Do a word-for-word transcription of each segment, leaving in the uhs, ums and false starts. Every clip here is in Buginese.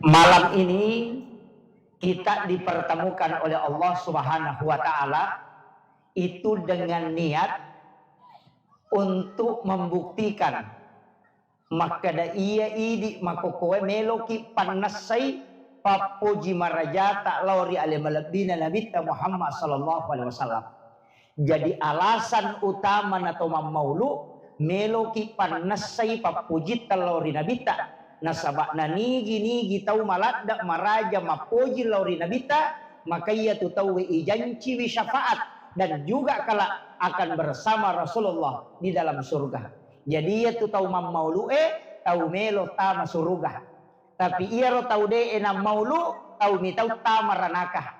Malam ini kita dipertemukan oleh Allah Subhanahu wa Ta'ala itu dengan niat untuk membuktikan makkeda iya idi makkokkoe meloki pannessai pappoji marajata lao ri ale malebbina Nabitta Muhammad sallallahu alaihi wasallam. Jadi alasan utama na to mammaulu, meloki pannessai pappojitta lao ri Nabitta. Nasaba nanigi-nigi tau maladde maraja mappoji lao ri Nabitta, maka iya tu tauwe ijanciwi syafaat dan juga kelak akan bersama Rasulullah di dalam surga. Jadi iya tu tau mammaulu'e, tau melo tama suruga. Tapi iyaro tau de'e nammaulu, tau mitau tama ranaka.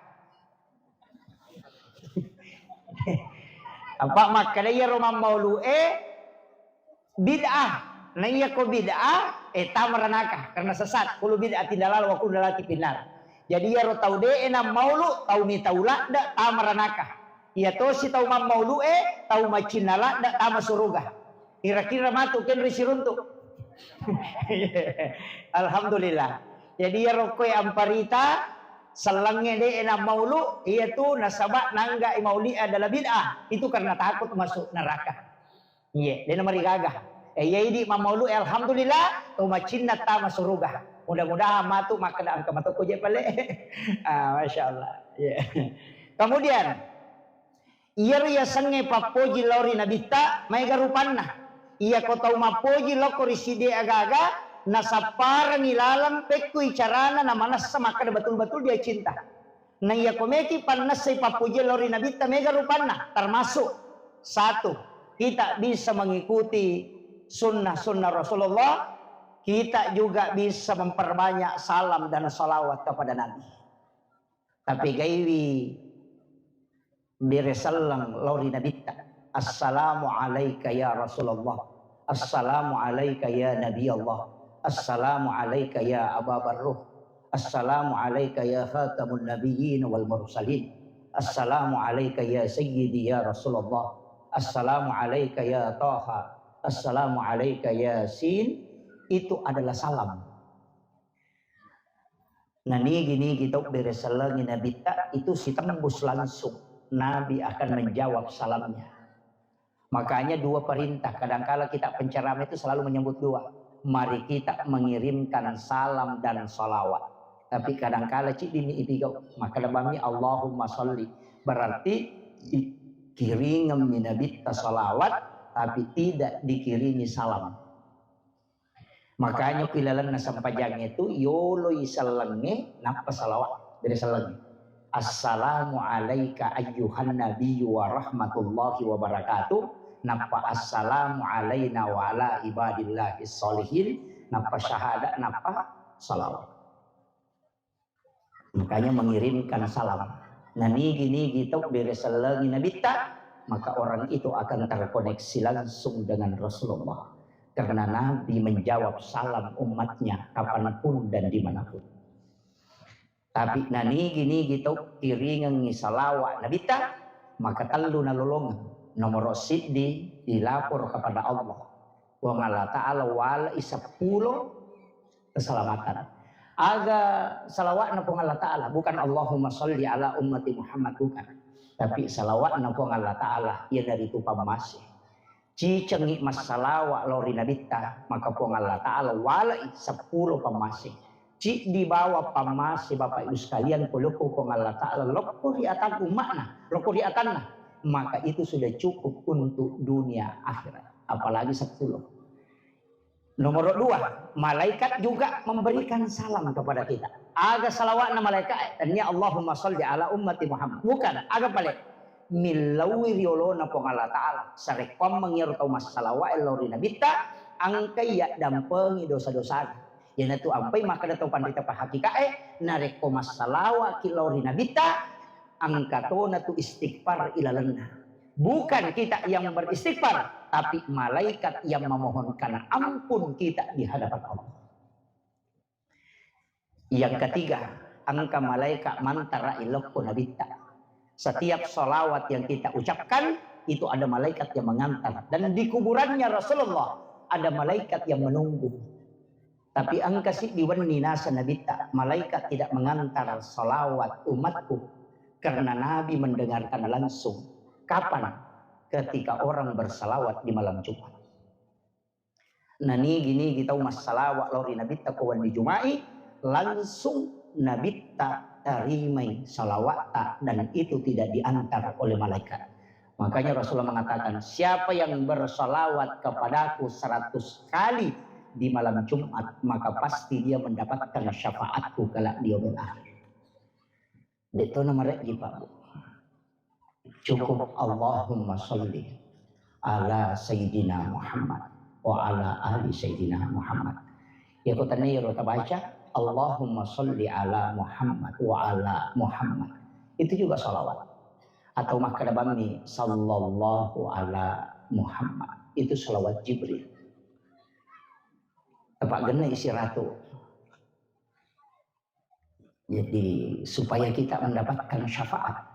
Apa makkeda iyaro mammaulu'e bid'ah. Na iya ko bid'ah, eh, tama ranaka karena sesat. Kullu bid'atin dalalah wa kullu dalalatin finnar. Jadi iyaro tau de'e nammaulu, tau mitau ladde tama ranaka. Iya tosi tau mammaulu'e, tau macinna ladde tama suruga. Kira-kira matu kenri siruntu. Alhamdulillah. Jadi iyaro koe amparita sellengnge de'e nammaulu, iya tu nasaba nangga'i mauli adalah bid'ah. Itu karena takut masuk neraka. Iya, de'na marigaga. Eh, iya idi mammaulu, eh, alhamdulillah, to macinna tama suruga. Mudah-mudahan matu makkeda engka matokko je pale. Ah, masya Allah. Iya. Kemudian, iyaro yasengnge pappoji lao ri Nabitta, maega rupanna. Iya ko tau mappoji lokko ri siddi aga-aga, nasapparengngi laleng pekkui carana namanessa makkeda betul-betul dia cinta. Na iya ko meki pannessai pappoji lao ri Nabitta, maega rupanna, termasuk satu, kita bisa mengikuti sunnah-sunnah Rasulullah, kita juga bisa memperbanyak salam dan salawat kepada Nabi. Tapi gaiwi bere selleng lao ri Nabitta. Assalamu alaika ya Rasulullah. Assalamu alaika ya Nabi Allah. Assalamu alaika ya Aba Barruh. Assalamu alaika ya khatamun nabiyyin wal mursalin. Assalamu alaika ya sayyidi ya Rasulullah. Assalamu alaika ya Taha. Assalamu alaika Yasin. Itu adalah salam. Nah, nigi-nigi tau bere sellengi Nabitta itu sitembus langsung. Nabi akan menjawab salamnya. Makanya dua perintah, kadangkala kita penceramah itu selalu menyebut dua. Mari kita mengirimkan salam dan salawat. Tapi kadangkala ciddi mi ipigau, maka lebami Allahumma salli. Berarti dikiringeng mi Nabitta salawat, tapi tidak dikiringi salam. Makanya ku ilalenna sempajangnge tu yoloi sellengnge nappa salawat dari sellengnge. Assalamu alaika ayyuhan nabiyyu wa rahmatullahi wa barakatuh. Nappa assalamu alaina wa ala ibadillahi sholihin. Nappa syahadat, nappa salawat. Makanya mengirimkan salam. Nah, nigi-nigi tau bere sellengi Nabitta, maka orang itu akan terkoneksi langsung dengan Rasulullah. Karena Nabi menjawab salam umatnya kapanpun dan dimanapun. Tapi nanigi-nigi tau kiringengi salawa Nabitta, maka tellu nalolongeng. Nomor siddi, dilapor kepada Allah. Puang Allah Ta'ala walai seppulo keselamatan. Aga salawatna Puang Allah Ta'ala, bukan Allahumma salli ala ummati Muhammad, bukan. Tapi salawatna Puang Allah Ta'ala, iyanaritu pammase. Cicengi massalawa lao ri Nabitta, maka Puang Allah Ta'ala walai seppulo pammase. Ciddi bawa pammase, Bapak Ibu sekalian, ko lokko Puang Allah Ta'ala, lokko ri atanna umma'na, lokko ri atanna, maka itu sudah cukup untuk dunia akhirat. Apalagi seppulo. Nomor dua, malaikat juga memberikan salam kepada kita. Aga salawatna malaikat, eh, tennia Allahumma salli ala ummati Muhammad. Bukan, aga pale. Millauwi riolona Puang Allah Ta'ala. Sarekkoammeng iyaro tau massalawa lao ri Nabitta, engkai yaddampengi dosa-dosana. Iyanatu ampai makkeda tau panrita pahakikae, narekko massalawaki lao ri Nabitta, engka tona tu istighfar ilalenna. Bukan kita yang beristighfar, tapi malaikat yang memohonkan ampun kita di hadapan Allah. Yang ketiga, engka malaikat mantara ilokko Nabitta. Setiap salawat yang kita ucapkan, itu ada malaikat yang mengantar. Dan di kuburannya Rasulullah, ada malaikat yang menunggu. Tapi engka siddi wenni naseng Nabitta, malaikat tidak mengantar salawat umatku karena Nabi mendengarkan langsung. Kapan? Ketika orang bersalawat di malam Jumat. Nanigi-nigi tau massalawa lao ri Nabitta ko wenni Juma'i, langsung Nabitta tarimai salawatta dan itu tidak diantar oleh malaikat. Makanya Rasulullah mengatakan, "Siapa yang bersalawat kepadaku seratus kali di malam Jumat, maka pasti dia mendapatkan syafaatku kelak di yaumil akhir." De'to na mare'gi, Pak, Bu. Cukup Allahumma sholli ala Sayyidina Muhammad wa ala ali Sayyidina Muhammad. Ya, ko tania ro tabaca, "Allahumma sholli ala Muhammad wa ala Muhammad." Itu juga salawat. Atau makkeda bammi, "Sallallahu ala Muhammad." Itu salawat Jibril. Tepak genne isi ratu. Jadi, supaya kita mendapatkan syafaat.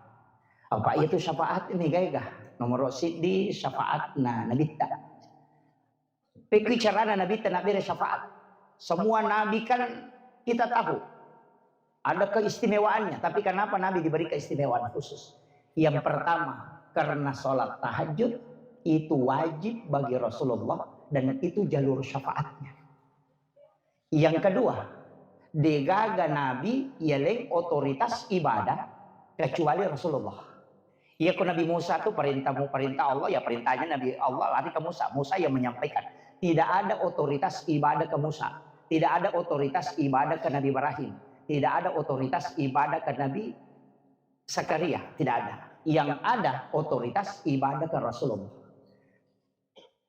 Apa itu syafaat ini, gaega? Nomor siddi, syafaat na Nabitta. Pekki carana Nabitta nabbere syafaat. Semua nabi kan kita tahu ada keistimewaannya, tapi kenapa Nabi diberi keistimewaan khusus? Yang pertama, karena sholat tahajud itu wajib bagi Rasulullah dan itu jalur syafaatnya. Yang kedua, degaga nabi yaleng otoritas ibadah kecuali Rasulullah. Iya, ko Nabi Musa tu perintahmu, perintah Allah, ya perintahnya Nabi Allah lari ke Musa. Musa yang menyampaikan. Tidak ada otoritas ibadah ke Musa. Tidak ada otoritas ibadah ke Nabi Ibrahim. Tidak ada otoritas ibadah ke Nabi Zakaria. Tidak ada. Yang ada otoritas ibadah ke Rasulullah.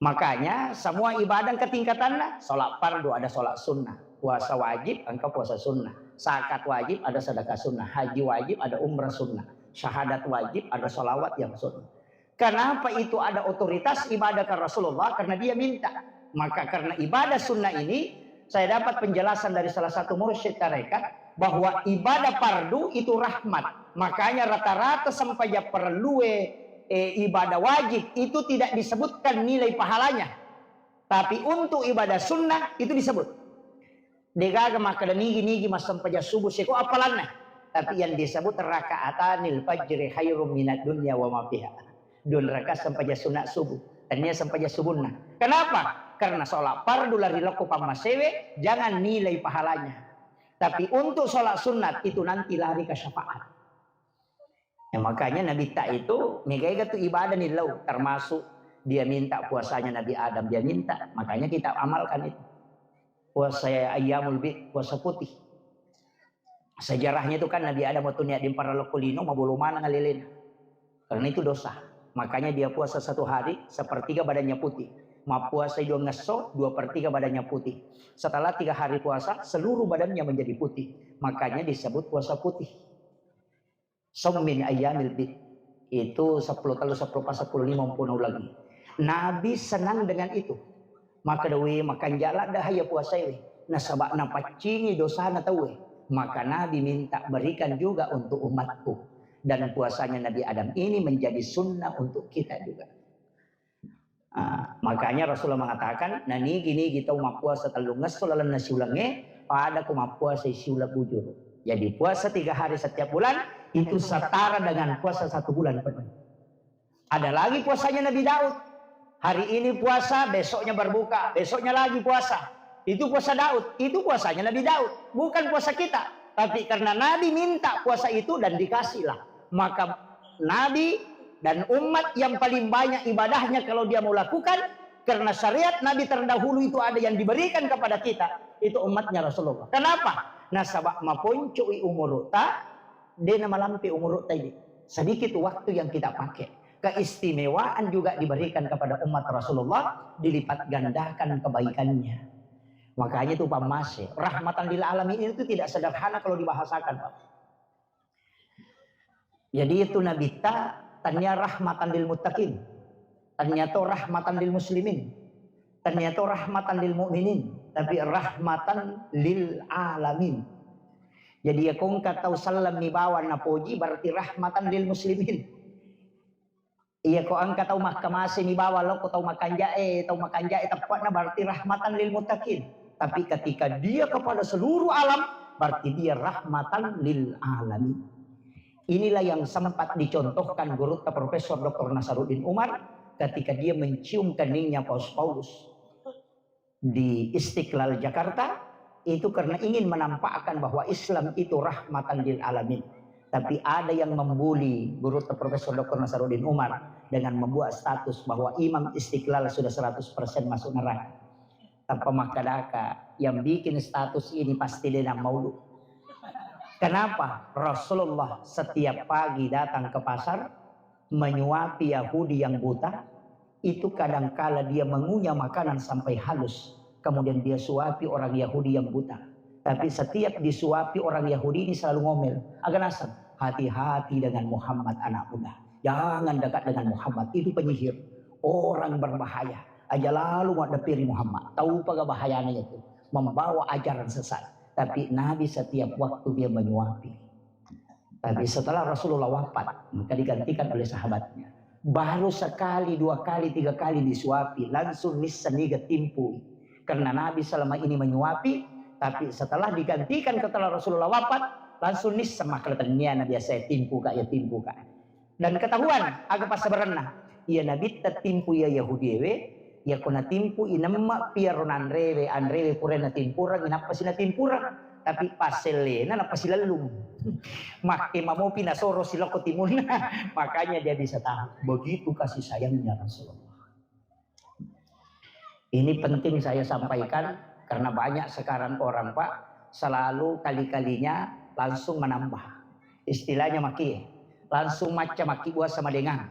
Makanya, semua ibadah ketingkatanna, sholat fardu ada sholat sunnah, puasa wajib engka puasa sunnah, zakat wajib ada sedekah sunnah, haji wajib ada umrah sunnah, syahadat wajib ada sholawat yang sunnah. Kenapa itu ada otoritas ibadah ke Rasulullah? Karena dia minta. Maka karena ibadah sunnah ini, saya dapat penjelasan dari salah satu mursyid tarekat bahwa ibadah fardu itu rahmat. Makanya rata-rata sempajang parellue, eh, ibadah wajib itu tidak disebutkan nilai pahalanya. Tapi untuk ibadah sunnah itu disebut. Degaga makkeda nigi-nigi massempajang subuh seko apalanna. Tapi yang disebut rakaatanil fajri khairum minad dunya wa ma fiha. Dua rakaat sempajang sunat subuh. Tania sempajang subuhna. Kenapa? Karena sholat fardu lari lokko pammasewe, jangan nilai pahalanya. Tapi untuk sholat sunat itu nanti lari ke syafaat. Ya, makanya Nabitta itu mega-ega tu ibadah ni lau, termasuk dia minta puasanya Nabi Adam, dia minta. Makanya kita amalkan itu. Puasa ayyamul bid, puasa putih. Sejarahnya itu kan Nabi Adam waktu niat dimparalokko lino, mabolo maneng alelena. Karena itu dosa. Makanya dia puasa satu hari, sepertiga badannya putih. Mappuasa dua ngesso, dua per tiga badannya putih. Setelah tiga hari puasa, seluruh badannya menjadi putih. Makanya disebut puasa putih. Saum min ayyamil bid. Itu sepuluh telu, sepuluh pas, sepuluh lima, umpuna ulangi. Nabi senang dengan itu. Maka dawe makanja ladde haya puasae. Nasaba napaccingi dosana tauwe. Maka Nabi minta, "Berikan juga untuk umatku." Dan puasanya Nabi Adam ini menjadi sunnah untuk kita juga. Ah, makanya Rasulullah mengatakan, "Nanigi-nigi tau mappuasa tellung esso lalenna siulengnge, pada ko mappuasa siuleng bujur." Jadi puasa tiga hari setiap bulan itu setara dengan puasa satu bulan penuh. Ada lagi puasanya Nabi Daud. Hari ini puasa, besoknya berbuka, besoknya lagi puasa. Itu puasa Daud, itu puasanya Nabi Daud, bukan puasa kita. Tapi karena Nabi minta puasa itu dan dikasihlah, maka Nabi dan umat yang paling banyak ibadahnya kalau dia mau lakukan, karena syariat Nabi terdahulu itu ada yang diberikan kepada kita, itu umatnya Rasulullah. Kenapa? Nasaba maponcoi umuru'ta, de namalampe umuru'ta ini. Sedikit waktu yang kita pakai. Keistimewaan juga diberikan kepada umat Rasulullah, dilipat gandakan kebaikannya. Makanya itu pammase, rahmatan lil alamin itu tidak sederhana kalau dibahasakan, Pak. Jadi itu Nabitta tania rahmatan lil muttaqin, tania to rahmatan lil muslimin, tania to rahmatan lil mu'minin, tapi rahmatan lil alamin. Jadi ya ko engka tau sallam mi bawang napoji, berarti rahmatan lil muslimin. Iya ko engka tau makkamase mi bawang lokko tau makanjae, tau makanjae teppe'na, berarti rahmatan lil muttaqin. Tapi ketika dia kepada seluruh alam, berarti dia rahmatan lil alamin. Inilah yang sempat dicontohkan gurutta Profesor Doktor Nasaruddin Umar ketika dia mencium keningnya Paus Paulus di Istiqlal Jakarta, itu karena ingin menampakkan bahwa Islam itu rahmatan lil alamin. Tapi ada yang membuli gurutta Profesor Doktor Nasaruddin Umar dengan membuat status bahwa Imam Istiqlal sudah seratus persen masuk neraka. Tappa makkadaka, yang bikin status ini pasti de nammaulu. Kenapa? Rasulullah setiap pagi datang ke pasar, menyuapi Yahudi yang buta, itu kadangkala dia mengunyah makanan sampai halus, kemudian dia suapi orang Yahudi yang buta. Tapi setiap disuapi orang Yahudi ini selalu ngomel, "Aga naseng, hati-hati dengan Muhammad anak muda. Jangan dekat dengan Muhammad, itu penyihir, orang berbahaya. Aja lalu maddeperi Muhammad. Taupaga bahayanya itu, membawa ajaran sesat." Tapi Nabi setiap waktu dia menyuapi. Tapi setelah Rasulullah wafat, maka digantikan oleh sahabatnya. Baru sekali, dua kali, tiga kali disuapi, langsung nisseng niga timpui. Karena Nabi selama ini menyuapi, tapi setelah digantikan, setelah Rasulullah wafat, langsung nisseng makkeda, "Tennia na biasa timpu ka, ya timpu ka." Dan ketahuan aga passabarenna. Iya Nabitta timpu iya Yahudi ewe, iya ko natimpu inemme piaro nanrewe, anrewe pura natimpureng, inappa si natimpureng. Tapi passellena nappa silellung. Makke mamopi nasoro silokko timunna. Makanya dia bisa tahu. Begitu kasih sayangnya Rasulullah. Ini penting saya sampaikan karena banyak sekarang orang, Pak, selalu kali-kalinya langsung menambah. Istilahnya maki, langsung macca maki buah sama dengan.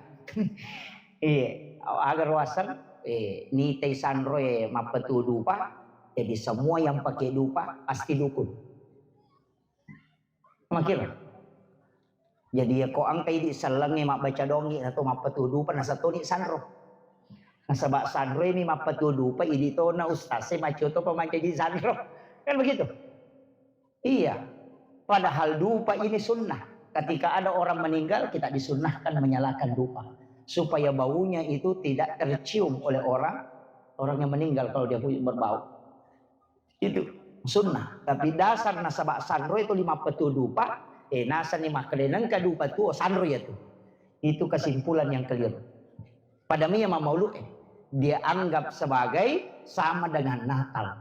Iya, agar waseng, eh, nitai sanroe mappetu dupa, jadi semua yang pakai dupa pasti dukun. Makiro. Jadi, ya, ko engka idi sellengnge mabbaca dongi atau mappetu dupa, nasatoni sanro. Nasaba sanroi mi mappetu dupa, idi tona ustaz e maccio to pamancaji sanro. Kan begitu? Iya. Padahal dupa ini sunnah. Ketika ada orang meninggal, kita disunnahkan menyalakan dupa supaya baunya itu tidak tercium oleh orang orang yang meninggal kalau dia punya berbau. Itu sunnah. Tapi dasar nasaba sanro itu lima petu dupa, eh, nasani makkeda nengka dupa tuo sanro ya tu. Itu kesimpulan yang keliru. Pada mia mammaulu, eh, dia anggap sebagai sama dengan Natal.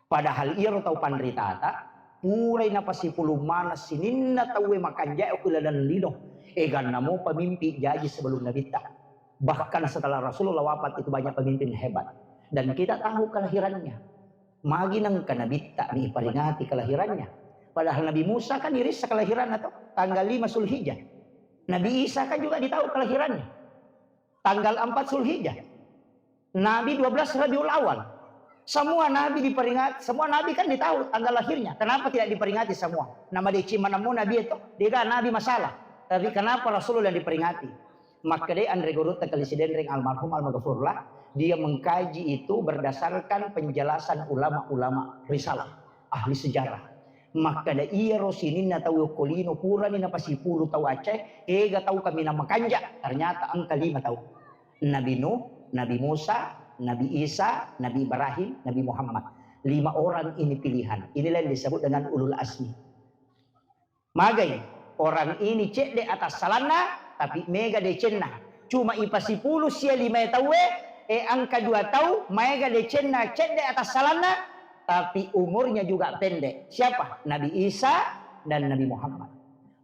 Padahal iyaro tau panritata, purai napasipulung maneng sininna tauwe makanja'e ku ladang lino. Eganna mo pemimpin jaji sebelum Nabitta. Bahkan setelah Rasulullah wafat itu banyak pemimpin hebat. Dan kita tahu kelahirannya. Magi nengka Nabitta mi iperingati kelahirannya. Padahal Nabi Musa kan irissa kelahiranna to, tanggal lima Zulhijjah. Nabi Isa kan juga ditahu kelahirannya. Tanggal empat Zulhijjah. Nabi dua belas Rabiul Awal. Semua nabi diperingati, semua nabi kan ditahu tanggal lahirnya. Kenapa tidak diperingati semua? Namadeceng maneng mo nabi itu, dia kan nabi masalah. Tapi kenapa Rasulullah diperingati? Makkedai anre gurutta Kali Sidenreng almarhum almaghfurlah, dia mengkaji itu berdasarkan penjelasan ulama-ulama risalah, ahli sejarah. Makkeda iyaro sininna tau okko lino purani napasipulu tau Aceh, ega tau kaminang makanja, ternyata engka lima tau. Nabi Nuh, Nabi Musa, Nabi Isa, Nabi Ibrahim, Nabi Muhammad. Lima orang ini pilihan. Inilah yang disebut dengan ulul azmi. Magai, orang ini cedde atassalanna, tapi mega decenna. Cuma ipasipulu sia lima tauwe, e engka dua tau, maega decenna cedde atassalanna, tapi umurnya juga pendek. Siapa? Nabi Isa dan Nabi Muhammad.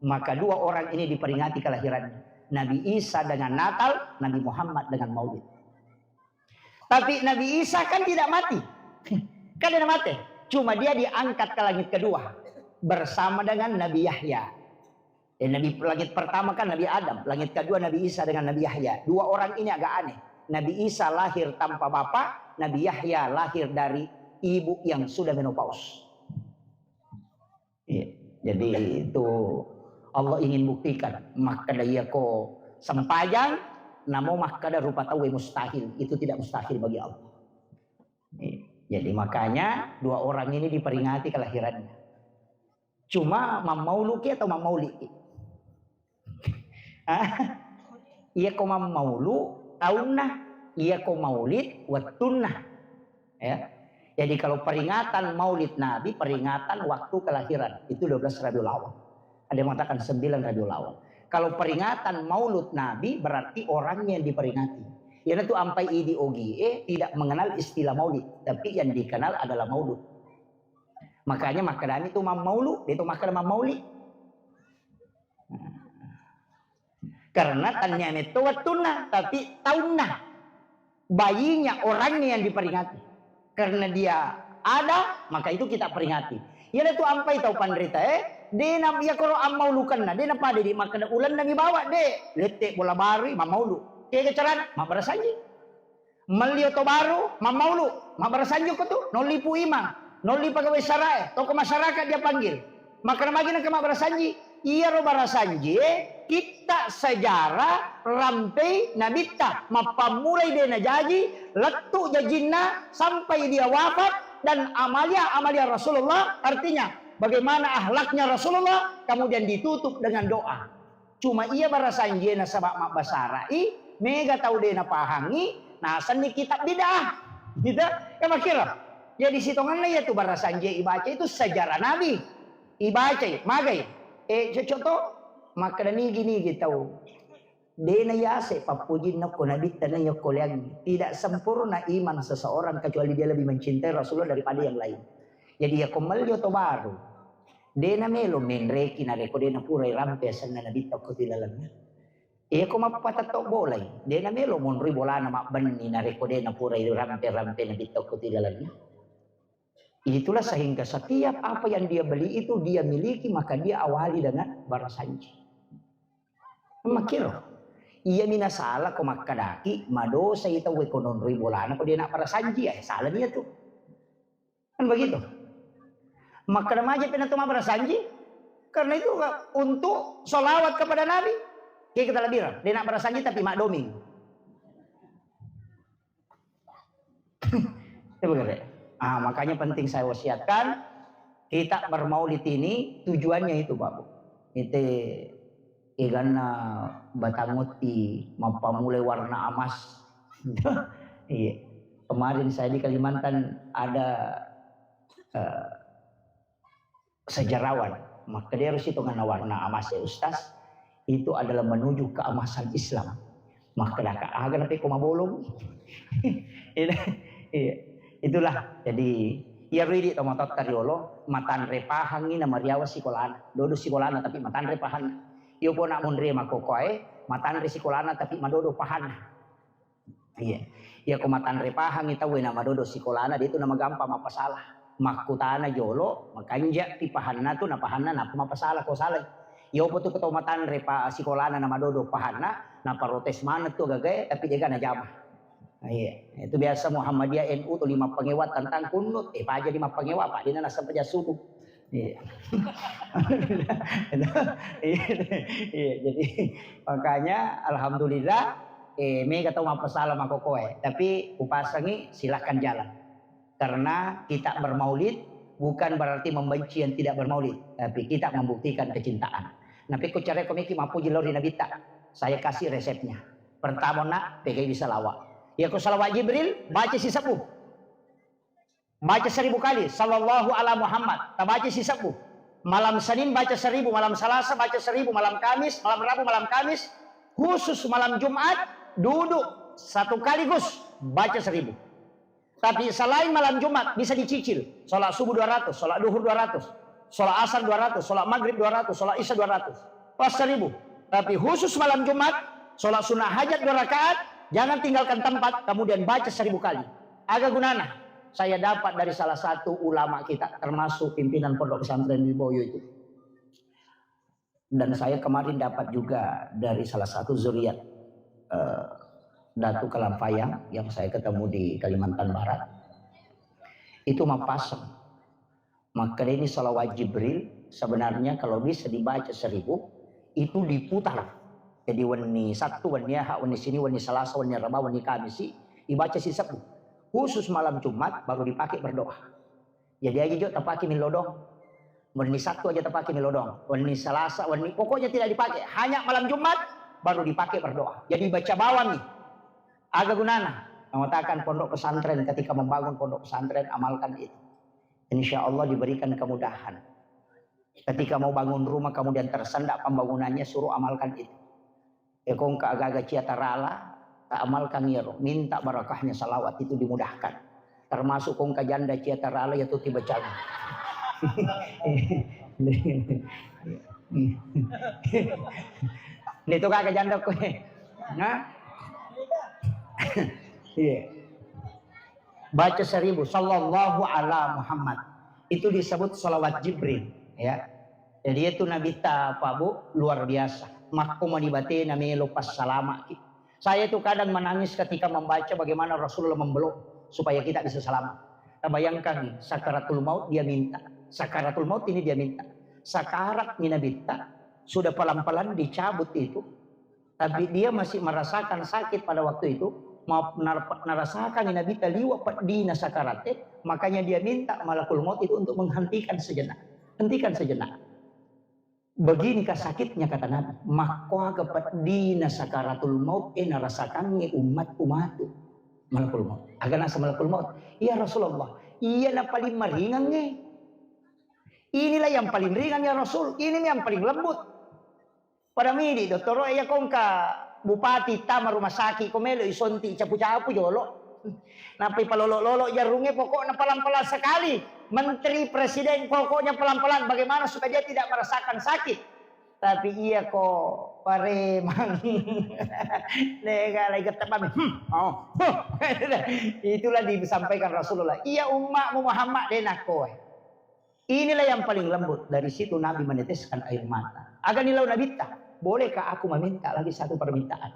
Maka dua orang ini diperingati kelahirannya. Nabi Isa dengan Natal, Nabi Muhammad dengan Maulid. Tapi Nabi Isa kan tidak mati. Kan dia mati. Cuma dia diangkat ke langit kedua bersama dengan Nabi Yahya. Ya, Nabi langit pertama kan Nabi Adam, langit kedua Nabi Isa dengan Nabi Yahya. Dua orang ini agak aneh. Nabi Isa lahir tanpa bapak, Nabi Yahya lahir dari ibu yang sudah menopause. Iya. Jadi itu Allah ingin buktikan. Makkeda iya ko sempajang, namo makkeda rupa tauwe mustahil. Itu tidak mustahil bagi Allah. Iya. Jadi makanya dua orang ini diperingati kelahirannya. Cuma mammauluki atau mammauliki? Hah? Iya ko mammaulu taunna, iya ko maulid wettunna. Ya. Jadi kalau peringatan Maulid Nabi, peringatan waktu kelahiran, itu dua belas Rabiul Awal. Ada yang mengatakan sembilan Rabiul Awal. Kalau peringatan Maulud Nabi, berarti orangnya yang diperingati. Iyanatu ampai idi ogie tidak mengenal istilah Maulid, tapi yang dikenal adalah Maulud. Makanya makkedami tu mammaulu, de' tu makkeda mammauli. Karena tania metto wettunna, tapi taunna. Bayinya, orangnya yang diperingati. Karena dia ada, maka itu kita peringati. Iyanatu ampai tau panrita, eh, de' na, iya koro ammaulukenna, de' na pada di makkeda ulenna mi bawa, de'. Lette bola baru, mammaulu. Kega carana? Mabbarasanji. Melli oto baru, mammaulu, mabbarasanji ko tu, nolli pu imang, nolli pegawai sarae, toko masyarakat dia panggil. Makkeda magi nengka mabbarasanji, iyaro barasanji, eh, kitta sejarah rampei nabitta, mappammulai de' najaji, lettu jajinna, sampai dia wafat, dan amalia-amalia Rasulullah, artinya bagaimana akhlaknya Rasulullah, kemudian ditutup dengan doa. Cuma iya barasanjie nasaba mabbasara'i, mega tau de' napahangi, nasenni kitab bid'ah. Gitu? Kan makkiro. Jadi sitongenna iya tu barasanjie ibaca itu sejarah Nabi. Ibacai, magai. Eh, cocok to? Makkeda nigi-nigi tau. De' na yase pappujinna ko Nabitta na yokko leangi. Tidak sempurna iman seseorang kecuali dia lebih mencintai Rasulullah daripada yang lain. Jadi ya ko melli oto baru. De' na melo menreki narekko de' na purai rampe asenna Nabitta ko tu ilalenna. Iya ko mappatetto bolai, de' na melo monroi bolana mabbenni narekko de' na purai rampe-rampe Nabitta ko tu ilalenna. Itulah sehingga setiap apa yang dia beli itu dia miliki, maka dia awali dengan barasanji. Makkiro. Iya mina salah ko makkedaki, madosai tau ko nonroi bolana ko de' na barasanji, eh, salah dia tu. Kan begitu. Makkeda maja pena tu mabbarasanji, karena itu untuk salawat kepada Nabi. Kayak kita lebih, de' na barasanji tapi makdoming. Itu begitu. Ah, makanya penting saya wasiatkan, kita bermaulid ini tujuannya itu, Pak Bu. Itu eganna batang utti, mappamulai warna emas. Iya. Kemarin saya di Kalimantan ada, eh, sejarawan. Makkeda ero sitongenna warna emas ya Ustaz, itu adalah menuju keemasan Islam. Makkeda ka aga nape ko mabolong. Iya, iya. Itulah. Jadi, iyaro idi tomatoatta riolo, matanre pahangi na mariawa sikolana. Dodo sikolana tapi matanre pahanna. Iyo pona munre makokoe, matanre sikolana tapi madodo pahanna. Iya. Iya ko matanre pahangi tauwe na madodo sikolana, de' tu na magampang mappasala. Makkutana jolo, makanja pi pahanna tu, na pahanna nappa mappasala ko salai. Iyo po tu ko tau matanre pa sikolana na madodo pahanna, na protes maneng tu gagae, tapi de' ga najama. Nah, iya. Itu biasa Muhammadiyah N U tu lima pengewa tentang kunut, eh paja di mappengewa, apa dina nasempajang subuh. Iya. Iya, iya, jadi makanya alhamdulillah, eh, mega tau mappasala makokoe, tapi upasangi silakan jalan. Karena kita bermaulid bukan berarti membenci yang tidak bermaulid, tapi kita membuktikan kecintaan. Nah, pekko careko meki mappuji lao ri Nabitta, saya kasih resepnya. Pertama, nak, pegai salawat. Ya, ko salawat Jibril, baca sisebbu. Baca seribu kali, sallallahu ala Muhammad. Tabaca sisebbu. Malam Senin baca seribu, malam Selasa baca seribu, malam Kamis, malam Rabu, malam Kamis, khusus malam Jumat, duduk satu kaligus baca seribu. Tapi selain malam Jumat, bisa dicicil. Sholat subuh dua ratus, sholat duhur dua ratus, sholat asar dua ratus, sholat maghrib dua ratus, sholat isya dua ratus. Pas seribu. Tapi khusus malam Jumat, sholat sunnah hajat dua rakaat, jangan tinggalkan tempat, kemudian baca seribu kali. Aga gunana? Saya dapat dari salah satu ulama kita, termasuk pimpinan Pondok Pesantren di Boyo itu. Dan saya kemarin dapat juga dari salah satu zuriat, eh, Datu Kalampayang yang saya ketemu di Kalimantan Barat. Itu mappasang. Makkedani salawat Jibril, sebenarnya kalau bisa dibaca seribu, itu diputar. Jadi wenni Sabtu, wenni Ahad, wenni Senin, wenni Selasa, wenni Reba, wenni Kamisi, dibaca sisebbu. Khusus malam Jumat baru dipakai berdoa. Jadi aja jo tapake milodong. Wenni Sabtu aja tapake milodong. Wenni Selasa, wenni, pokoknya tidak dipakai. Hanya malam Jumat baru dipakai berdoa. Jadi baca bawang nih. Aga gunana? Namatakan pondok pesantren, ketika membangun pondok pesantren, amalkan itu. Insya Allah diberikan kemudahan. Ketika mau bangun rumah, kemudian tersendak pembangunannya, suruh amalkan itu. Ya, kongka agaga cia tarala, tak amalkan iyaro. Minta barakahnya salawat itu dimudahkan. Termasuk kongka janda cia tarala, ya tuti bacaan. Itu kagak janda kowe. Nah? Iya. Baca seribu, sallallahu ala Muhammad. Itu disebut salawat Jibril, ya. Jadi itu Nabi ta, Pak Bu, luar biasa. Makko mani batena melo passalamaki. Saya itu kadang menangis ketika membaca bagaimana Rasulullah membelok supaya kita bisa selamat. Kita bayangkan sakaratul maut dia minta. Sakaratul maut ini dia minta. Sakarat ni Nabi ta, sudah pelan-pelan dicabut itu. Tapi dia masih merasakan sakit pada waktu itu, ma-, nar-, narasakan Nabi ta liwa peddina sakaratte, makanya dia minta malakul maut itu untuk menghentikan sejenak. Hentikan sejenak. Begini kasakitnya, kata Nabi. Makkuaga peddina sakaratul maut, eh, narasakangngi umatku matu malakul maut. Aga nasa malakul maut, "Ya Rasulullah, iya na paling maringangnge. Inilah yang paling ringan, ya Rasul. Ini yang paling lembut." Pada midi dottoro, iya kongka bupati tama rumah sakit, ko melo isonti capu-capu jolo. Nappa ipalolo-lolo jarrungnge, pokoknya pelan-pelan sekali. Menteri, presiden, pokoknya pelan-pelan. Bagaimana supaya dia tidak merasakan sakit? Tapi iya ko paremang. Nega lagi ketepami. Hmm, oh, huh. Itulah disampaikan Rasulullah. Iya umatmu Muhammad, denakko. Inilah yang paling lembut. Dari situ Nabi meneteskan air mata. Aga nilau Nabitta, "Bolehkah aku meminta lagi satu permintaan?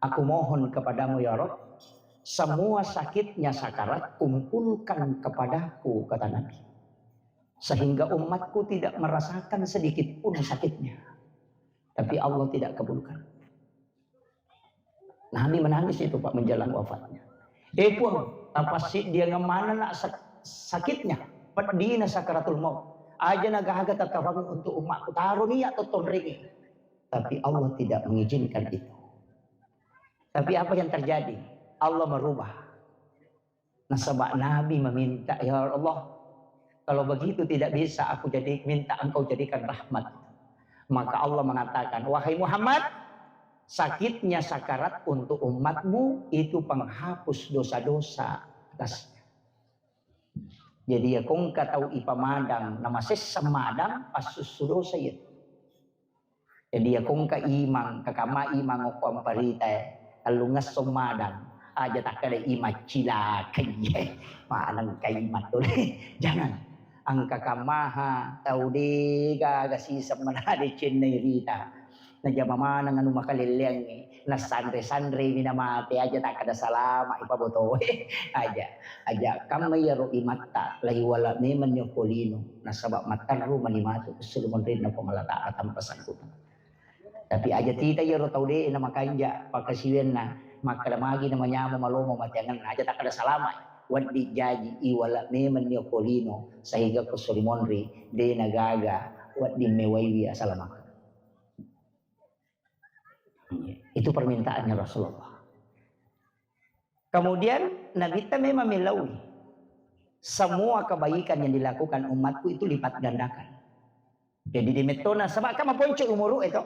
Aku mohon kepadamu, ya Rabb, semua sakitnya sakarat kumpulkan kepadaku," kata Nabi. "Sehingga umatku tidak merasakan sedikit pun sakitnya." Tapi Allah tidak kabulkan. Nabi menangis itu, Pak, menjelang wafatnya. "Eh, Puang, tapassiddiangeng manenna sak-, sakitnya, peddina sakaratul maut. Aja nagaga tatarangi untuk umatku, taro niat to tonrengi." Tapi Allah tidak mengizinkan itu. Tapi apa yang terjadi? Allah merubah. Nasaba Nabi meminta, "Ya Allah, kalau begitu tidak bisa aku jadi, minta Engkau jadikan rahmat." Maka Allah mengatakan, "Wahai Muhammad, sakitnya sakarat untuk umatmu itu penghapus dosa-dosa atasnya." Jadi, ya, kongka tau ipamadang, namasessa madang, passussu dosa itu. Jadi, ya, kongka imang, kakama imang okko amparita, eh, tellungesso madang, aja takkeda imang cilaka, iye, maneng ka imang tole. Jangan. Engka kamaha tau de gaga siseng manade cennai rita. Najama maneng anu makalelleangnge, nassanre-sanremi namate, aja takkeda salama ipabotoe. Aja, aja kamma iyaro imatta, laiwala memenni okko lino, nasaba matterru mani matu esso ri monrinna Puang Allah Ta'ala tanpa sanggutan. Tapi aja tita iyaro tau de na makanja pakasiwianna, makkeda magi na manyama malomo mateangenna, aja takkeda salama, wedding jaji iwala memenni okko lino, sehingga ko esso ri monri de na gaga wedding mewaiwi asalamaka. Itu permintaannya Rasulullah. Kemudian Nabitta memang melaui, "Semua kebaikan yang dilakukan umatku itu lipat gandakan." Jadi di metona, sebab kan maponco umuru itu.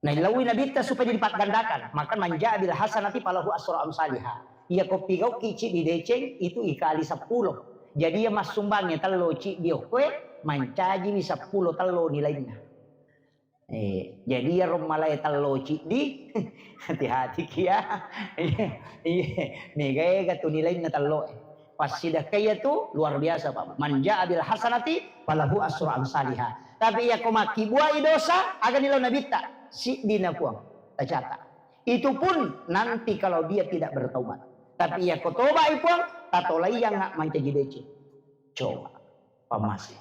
Nah, laui Nabitta supaya dilipat gandakan. Maka, "Man ja'a bil hasanati falahu asru amsaliha." Iya ko pigauki ciddi deceng itu ikali seppulo. Jadi iya massumbangnya tello ciddi okkoe, mancajiwi seppulo tello nilainna. Eh, jadi iyaro malae tello ciddi, hati-hati kia. Iya, iya. Mega-ega tu nilainna tello e. Passidekka iya tu luar biasa, Pak. "Man ja'a bil hasanati falahu asru amsaliha." Tapi iya ko makkibuai dosa, aga nilau Nabitta? Siddi na Puang, tacata. Itu pun nanti kalau dia tidak bertaubat. Tapi iya ko tobai Puang, tatolaiyangnga mancaji deceng. Coba, pammase.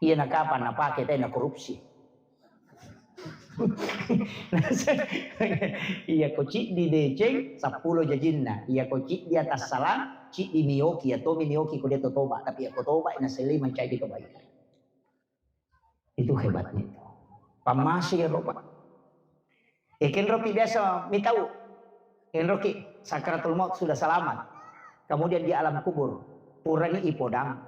Iya na kapang napake tena korupsi. Iya ko ciddi deceng, seppulo jajinna. Iya ko ciddi atassalang, ciddi mioki, iya tomi nioki ko de to toba. Tapi iya ko toba, nasellei mancaji kebaikan. Itu hebatnya itu. Pammase iyaro, Pak. Ekenropi biasa mitau. Enroki, sakaratul maut sudah selamat. Kemudian di alam kubur, purani ipodang,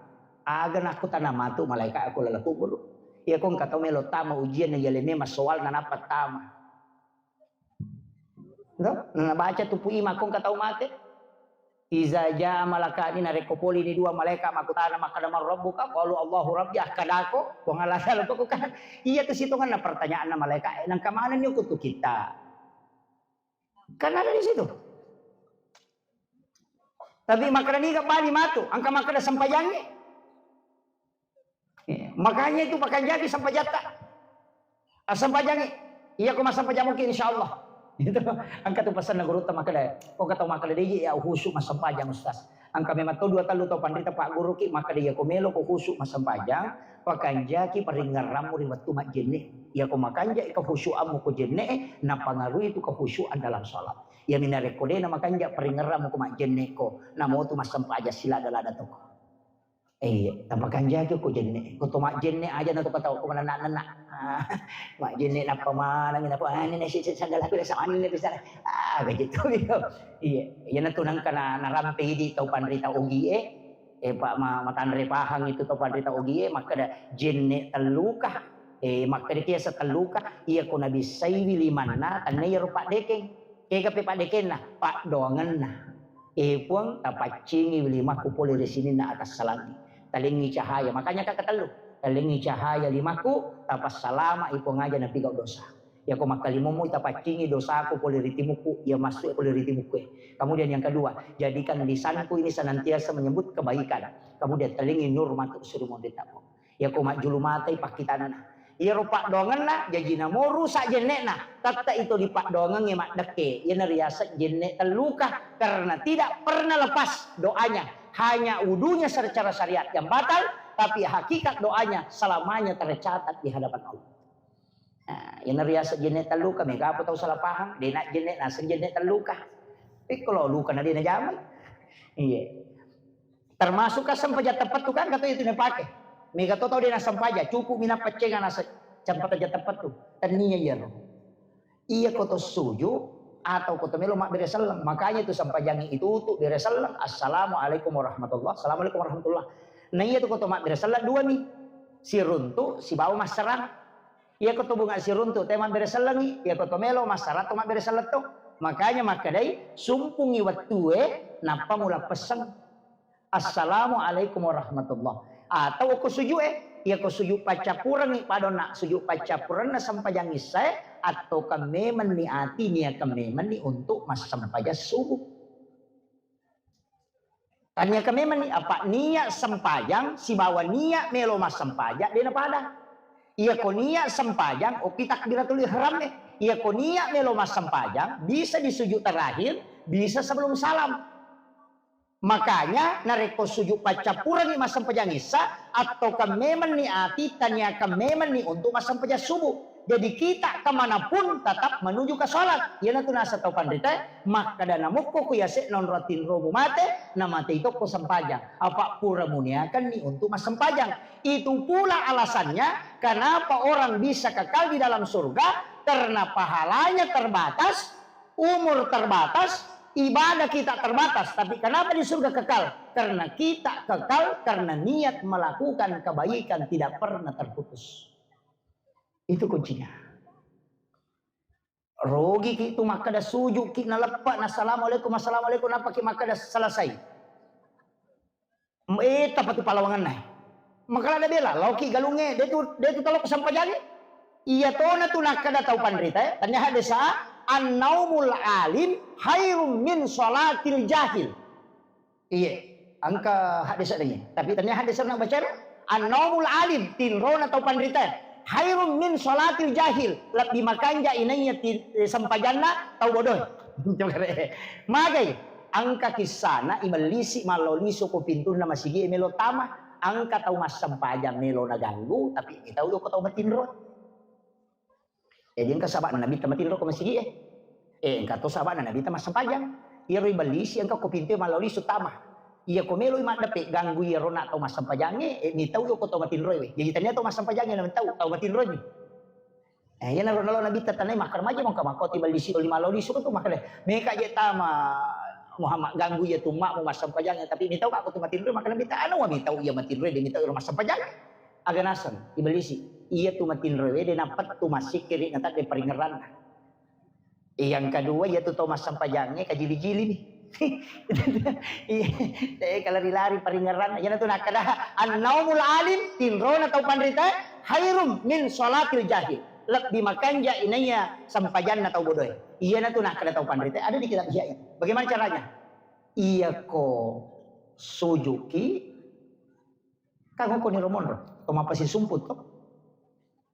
aga nakkutana matu malaika ko laleng kubur. Iya ko engka tau melo tama ujian na yaleme massoal na nappa tama. Ndo, na baca tu pu ima ko engka tau mate. Iza jaa malakani, narekko pole ni dua malaika makkutana makkada, "Man rabbuka?" Qalu, "Allahu rabbi." Akkadako, "Puang Allah Taala ko." Iya tu sitonganna pertanyaanna malaika, eh, nangka manenni ko tu kita. Kan ada di situ. Tapi makkada niga bali matu, engka makkada sempajangnge. Iya, makanya itu pakanjaki sempajatta. Assempajangngi, iya ko massempajang mungkin insyaallah. Itu engka tu pesanna gurutta makkada, ko engka tau makkada, "Deje ya khusyuk massempajang, Ustaz." Engka memang to dua tellu tau panrita pagguruki makkada, "Iya ko melo ko khusyuk massempajang, pakanjaki paringngerammu ri wettu majjenne. Iya ko makanja kekhusyuammu ko jenne, napangaruhi tu kekhusyuan dalam salat." Iya mina rekko de na makanja paringngerammu ko majjenne ko, namo tu massempajang silada-lada toko. Iya, tapakanjaki ko jenne. Ko to majjenne aja na to katau ko manenna-nenna. Ah, majjenne nappa manengi nappa, "Ah, ini nasi sandalaku rasa manenna bisa." Ah, begitu. Iya, iya na tu nangka na, narampe idi tau panrita ogie. Eh, Pak, ma-, matanre pahang itu tau panrita ogie, makkada jenne telluka. Eh, makkada kiasa telluka, iya ko nabissaiwi limanna, tanna iyaro paddekeng. Kega pe paddekenna, paddoangenna. Eh, Puang, tapaccingi limakku pole ri sininna atassalangi. Talengi cahaya. Makanya kaka tellu. Talengi cahaya limakku, tapassalama i Puang aja napigau dosa. Iya ko makkalimommu tapaccingi dosaku pole ri timukku, iya massu pole ri timukku. Kemudian yang kedua, jadikan lisanku ini senantiasa menyebut kebaikan. Kemudian talengi nur matu suri monrita Puang. Iya ko majjulu matai pakkitanna. Iyaro paddoangenna, jaji namo rusak jenne'na, tette ito di paddoangengnge maddekke. Iyana riaseng jenne telluka, karena tidak pernah lepas doanya. Hanya wudunya secara syariat yang batal, tapi hakikat doanya selamanya tercatat di hadapan Allah. Nah, iyana riaseng jenne telluka, mega apa tau salah paham, dena jenne, naseng jenne telluka. Pikkolo luka na dena jamai. Iya. Termasuk kan sempajang teppettu kan kata itu napake. Mega to tau de nassempajang, cukup mi nappa cenga nase-, sempajang teppettu. Tennia iyaro. Iya ko to suju atau ko to melo mabbere selleng. Makanya itu sempajangi itu tu bere selleng. Assalamualaikum warahmatullah. Assalamualaikum warahmatullah. Nah iya tu ko to mabbere selleng dua mi. Siruntu sibawa masserang. Iya ko to bunga siruntu te mabbere sellengi. Iya ko to melo massarang to mabbere selleng to. Makanya makkedai sumpungi wettue nappa mula pesseng. Assalamualaikum warahmatullah. Atau ko sujud e, iya ko sujud paccappurengngi padonna, sujud paccappurenna sempajang issae, atau kan memenni ati niakan memenni untuk massempajang subuh. Taniakan memenni apa niat sempajang sibawa niat melo massempajang de napada. Iya ko niat sempajang, oki takbiratul ihram e. Iya ko niat melo massempajang, bisa di sujud terakhir, bisa sebelum salam. Makanya, narekko sujud paccappurengngi massempajang issa, attokan memenni ati, taniakan memenni untuk massempajang subuh. Jadi, kita kemanapun tetap menuju ke sholat. Iyanatu naseng tau panritae, makkeda namukko ku yase'na onrong tinromu mate, namatei tokko sempajang. Apa pura muniakanni untuk massempajang. Itu pula alasannya kenapa orang bisa kekal di dalam surga, karena pahalanya terbatas, umur terbatas, ibadah kita terbatas, tapi kenapa di surga kekal? Karena kita kekal karena niat melakukan kebaikan tidak pernah terputus. Itu kuncinya. Rogi ki tu makkeda sujud ki naleppe na assalamualaikum, assalamualaikum, nappa ki makkeda selesai. Eh, tapatu palawangenna. Makala ada bela, lauki galunge, de tu, de tu talok sempajangi. Iya tona tu nakkeda tau panrita, eh. Tanya hadesa, "An-naumul alim khairum min salatil jahil." Iye, engka hadesa deh. Tapi tanya hadesa na baca, "An-naumul alim," tinrona tau panrita, "khairum min salatil jahil," lebbi makanja inaiya ti-, eh, sempajanna tau bodoh. Magai, engka kissana ibellisi mallau lisu ko pintunna masigi e melo tama, engka tau massempajang melo naganggu, tapi mitau joko tau matinro. Jadi engka sabana Nabitta matinro ko masigi e. Eh, engka to sabana Nabitta massempajang. Iyaro ibellisi engka ko pintu mallau lisu tama. Iya ko meloi maddeppe ganggu iyaro na tau massempajangnge, eh, mitau joko tau matinroe we. Jadi tania tau massempajangnge na mitau, tau matinroe mi. Eh, iya naro nalo Nabitta tanai makkeda maja mongka makkoti bellisi oli malo lisu tu makkeda. Meka je tama Muhammad ganggu iya tu makmu massempajang, tapi mitau ka ko tu matinro makkeda Nabitta anu wa mitau iya matinro de mitau iro massempajang. Aga naseng ibellisi. Iya tu matinro we de napettu massikkiri na tadde paringerranna. Yang kedua, iya tu tau massempajangnge kajili-jili ni. Iya, eh, kalari-lari paringerranna. Iyana tu nakkeda, "An-naumul alim, tinrona tau panrita, khairum min sholatil jahil." Lebbi makanja inaiya sempajanna tau bodoe. Iyana tu nakkeda tau panrita, ada di kitab Ihya itu. Bagaimana caranya? Iya ko sujuki, kan ko ni romonro, to mapasisumpu to.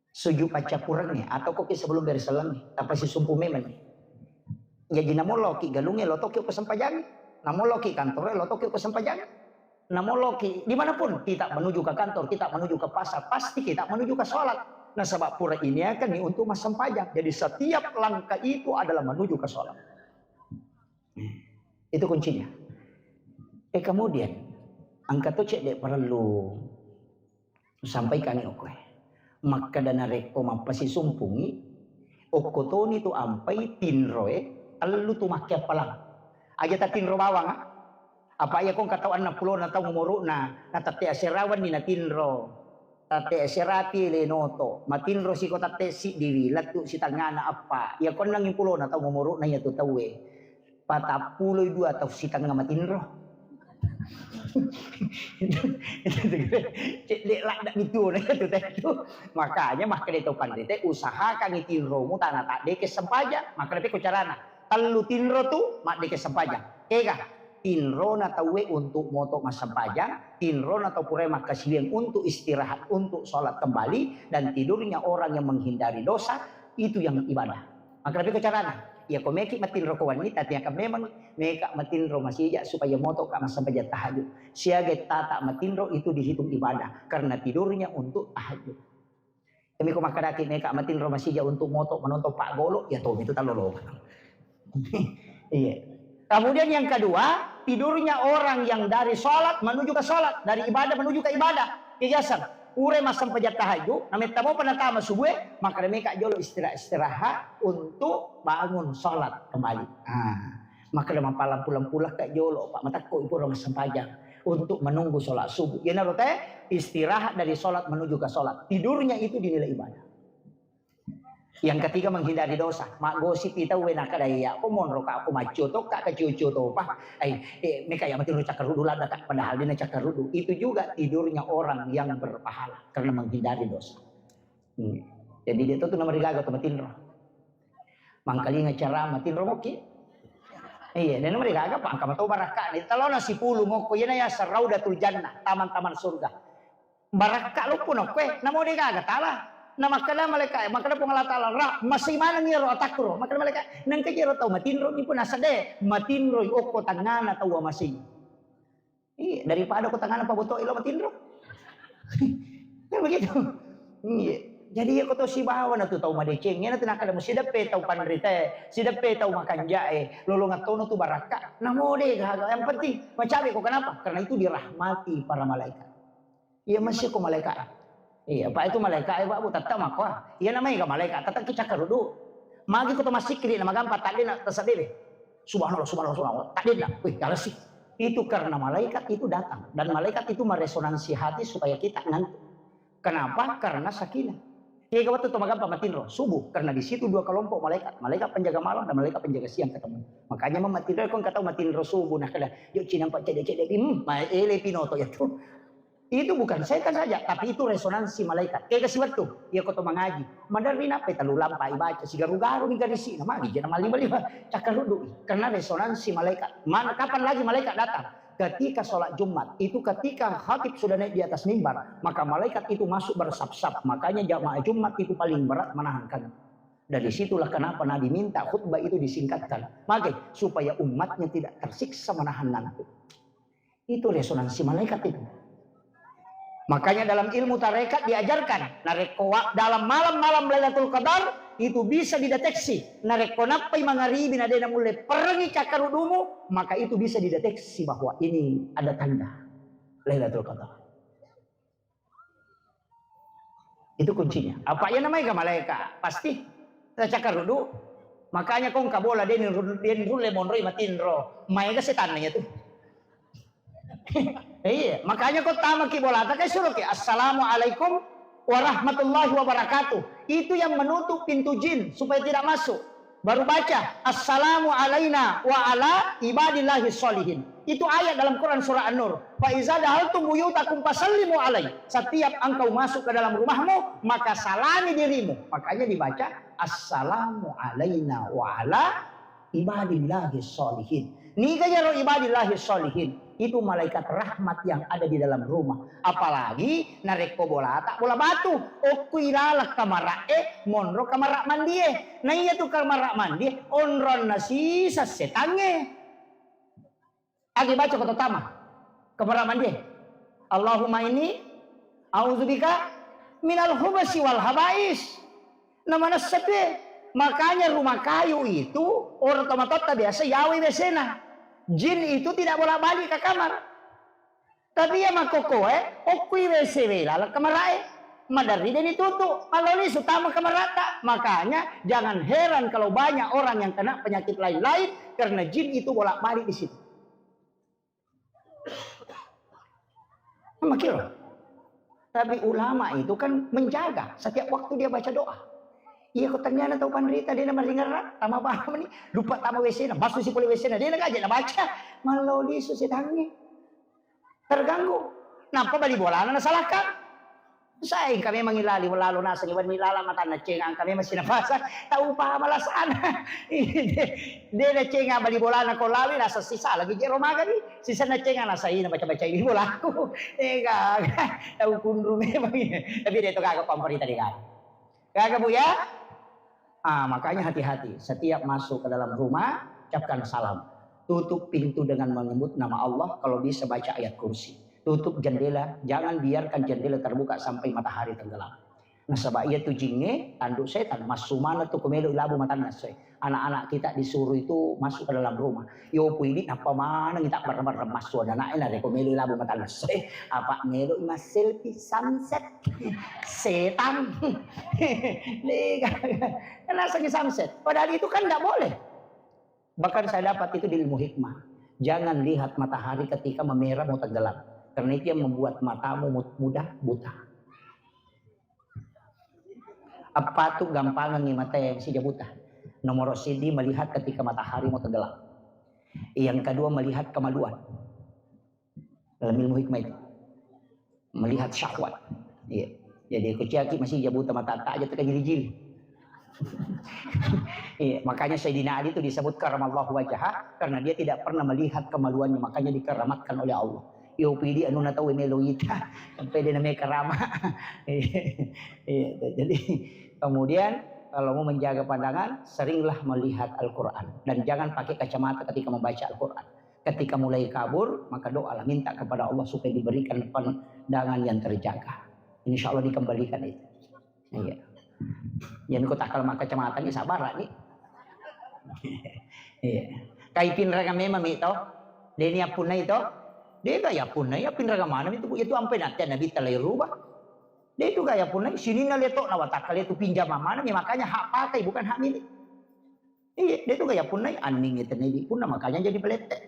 Sujud paccapurengnge, atau koki sebelum bere sellengnge, tapasisumpu memeng. Jaji namoloki galungnge, lotoki ko sempajangnge. Namoloki kantore, lotoki ko sempajangnge. Namoloki dimanapun, kita menuju ke kantor, kita menuju ke pasar, pasti kita menuju ke sholat. Nasaba pura ini akan ni untuk massempajang. Jadi setiap langkah itu adalah menuju ke sholat. Itu kuncinya. Eh, kemudian, engka to cedde parellu sampaikangngi okkoe. Makkeda narekko mappasisumpungngi, okko toni tu ampai tinroe, tellu tu makkeappalang. Aja tatinro bawang, ah. Apa iya ko engka tau enneng pulona taung umuru'na, na tette aserawanni natinro. Tette aserapi lenoto, matinro siko tette siddiwi, lettu sitengngana eppa. Iya ko enneng pulona taung umuru'na iya tu tauwe. Patappuloi dua tau sitengnga matinro. Cedde ladda mituona itu teh tu. Makanya makkeda tau panrita, usahakangngi tinromu tana taddeke sempajang. Makkeda pekko carana. Tellu tinro tu maddeke sempajang. Kega? Tinrona tauwe untuk moto massempajang, tinrona tau purae makkasiwiang untuk istirahat, untuk sholat kembali, dan tidurnya orang yang menghindari dosa, itu yang ibadah. Makkeda pekko carana. Iya ko meki matinro ko wenni, tapi akan memang meka matinro masija supaya moto ka massempajang tahajud. Siaga tata matinro itu dihitung ibadah karena tidurnya untuk tahajud. Kami ko makkedaki meka matinro masija untuk moto menonton Pak Golo, ya tomi itu talolo. Iya. Kemudian yang kedua, tidurnya orang yang dari sholat menuju ke sholat, dari ibadah menuju ke ibadah. Kebiasaan. Pura massempajang tahajud, nametta mopa natama subuh, maka meka jolo istirahat, istirahat untuk bangun sholat kembali. Ah, maka mappalampu-lampulakka jolo, Pak, matakko ipura massempajang untuk menunggu sholat subuh. Iyanaro te istirahat dari sholat menuju ke sholat. Tidurnya itu dinilai ibadah. Yang ketiga, menghindari dosa. Maggosip i tauwe, nakkeda iya ko monro ka ko maccio tokka ka cio-cio topa. Eh, eh, meka ya matinro cakkaruddu ladda ka, padahal dena cakkaruddu. Itu juga tidurnya orang yang berpahala karena menghindari dosa. Hmm. Jadi dia tu namarigaga tu matinro. Mangkalinga cara matinro moki. Iya, dan namarigaga pa engka mato barakka ni. Talona sipulu mokko, iyana ya Raudatul Jannah, taman-taman surga. Barakka loppo nokkoe, namo de gaga tala. Na makkeda malaika, makkeda Puang Allah Taala, "Ra, masei maneng iyaro atakku ro." Makkeda malaika, "Nengka jero tau matinro ni pun asade, matinroi okko tangngana tau masei." Iya, daripada ko tangngana paboto ilo matinro. Kan begitu. Iya. Jadi iya ko to sibawa na tu tau madeceng, iyana tu nakkeda mu sideppe tau panritae, sideppe tau makanjae, lolongeng tono tu barakka. Namo de gaga, yang penting macabe ko, kenapa? Karena itu dirahmati para malaikat. Iya, masih ko malaika. Iya, Pak, itu malaika, eh, Pak, Bu, tetta makko. Iya, namanya ga malaika, tetta ki cakkaruddu. Magi ko to massikkiri na magampa tadde na tasadde. Subhanallah, subhanallah, subhanallah. Tadde na. Wih, kalasi. Itu karena malaikat itu datang dan malaikat itu meresonansi hati supaya kita ngantuk. Kenapa? Karena sakinah. Kega wettu to magampa matinro subuh, karena di situ dua kelompok malaikat, malaikat penjaga malam dan malaikat penjaga siang ketemu. Makanya memang matinro, ko engka tau matinro subuh, nah kada, yuk cinampa cedde-cedde, hmm, ma ele pinoto ya tuh. Itu bukan setan saja, tapi itu resonansi malaikat. Kega siwettu, iya ko to mangaji. Maderri nappai tellu lampa ibaca, sigaru-garu ni garisi, na magi jena mali-mali cakkaruddu. Karena resonansi malaikat. Mana, kapan lagi malaikat datang? Ketika sholat Jumat, itu ketika khatib sudah naik di atas mimbar, maka malaikat itu masuk bersap-sap. Makanya jamaah Jumat itu paling berat menahan kami. Dari situlah kenapa Nabi minta khutbah itu disingkatkan. Maka supaya umatnya tidak tersiksa menahan ngantuk. Itu resonansi malaikat itu. Makanya dalam ilmu tarekat diajarkan, narekko wa-, dalam malam-malam Lailatul Qadar itu bisa dideteksi. Narekko nappai mangaribi na de namulle perengi cakkarudumu, maka itu bisa dideteksi bahwa ini ada tanda Lailatul Qadar. Itu kuncinya. Apa iya namanya malaikat? Pasti tercakar dulu. Makanya kong kabola dia ni dia ni rulle monroi matinro. Maega setannya tuh. Iya, makanya kau tamaki bolata kai suruh ke assalamualaikum warahmatullahi wabarakatuh. Itu yang menutup pintu jin supaya tidak masuk. Baru baca assalamu alaina wa ala ibadillahi sholihin. Itu ayat dalam Quran surah An-Nur. Fa iza dahaltum buyutakum fasallimu alai. Setiap engkau masuk ke dalam rumahmu, maka salami dirimu. Makanya dibaca assalamu alaina wa ala ibadillahi sholihin. Niga iyaro ibadillahi sholihin? Itu malaikat rahmat yang ada di dalam rumah. Apalagi narekko bolata bola batu, okkui laleng kamara'e, monro kamara mandie. Na iya tu kamara mandie, onronna sisa setangnge. Agi baca ko tama kamara mandie. Allahumma inni a'udzubika minal hubasi wal habais. Namanessa tu e. Makanya rumah kayu itu orang tomatotta biasa yawi besena. Jin itu tidak bolak-balik ke kamar. Tapi iya makkokkoe, okkui W C we laleng kamarae. Maderri deni tutu, maloli sutama kamarata. Makanya jangan heran kalau banyak orang yang kena penyakit lain-lain karena jin itu bolak-balik di situ. Makiro. Tapi ulama itu kan menjaga setiap waktu dia baca doa. Iya, ko taniana tau panrita dia nama ringerra, tama paham ni, lupa tama W C na, masuk si pole W C na, dia nagaja na baca, maloli su setangnge. Terganggu. Nappa bali bolana nasalahkan. Sai engka memang ilali lalo naseng iwan ilala matanna cengang, engka memang sinapasa tau paham alasana. De na cengang bali bolana ko lawi naseng sisa lagi jero magani. Sisa na cengang nasai na baca-baca ini bolaku. Ega tau kunru memang. Tapi de to gaga pamperita de gaga. Gaga Bu ya? Ah, makanya hati-hati. Setiap masuk ke dalam rumah, ucapkan salam. Tutup pintu dengan menyebut nama Allah. Kalau bisa baca ayat kursi. Tutup jendela, jangan biarkan jendela terbuka sampai matahari tenggelam. Nasaba iya tu jingnge, tanduk setan, massu maneng tu ko melo ilabu matanna soe. Anak-anak kita disuruh itu masuk ke dalam rumah. Yo puidi nappa maneng tak bareng-bareng massu anak-anak na reko melo ilabu matanna soe. Apa melo masselfie sunset. Setan. Lega. Kan asal sunset. Padahal itu kan tidak boleh. Bahkan saya dapat itu di ilmu hikmah. Jangan lihat matahari ketika memerah mau tenggelam. Karena itu yang membuat matamu mud- mudah buta. Apa tu gampangan ni mata yang si jabuta. Nomor sidi melihat ketika matahari mau tenggelam. Yang kedua melihat kemaluan. Dalam ilmu hikmah itu. Melihat syahwat. Iya. Jadi ko ciaki masih jabuta mata tak aja teka jili-jili. Iya, makanya Sayyidina Ali itu disebut karamallahu wajah karena dia tidak pernah melihat kemaluannya, makanya dikeramatkan oleh Allah. Yo pidi anu na tau melo ita sampai dia namanya karama. Iya, jadi kemudian kalau mau menjaga pandangan, seringlah melihat Al-Quran dan jangan pakai kacamata ketika membaca Al-Quran. Ketika mulai kabur, maka doalah, minta kepada Allah supaya diberikan pandangan yang terjaga. Insya Allah dikembalikan itu. Iya. Jadi kota kalau maka kecamatan ini sabar ni. Iya. Kai pinrang memang mi to. Deni appunna itu. Dia gak ya punna ya pinrang mana itu itu sampai nanti Nabi talai rubah. Dia itu gak ya punna sini na leto na watakale itu pinjam mana mi makanya hak pakai bukan hak milik. Iya, dia tu gaya punna anning itu nih punna makanya jadi pelete.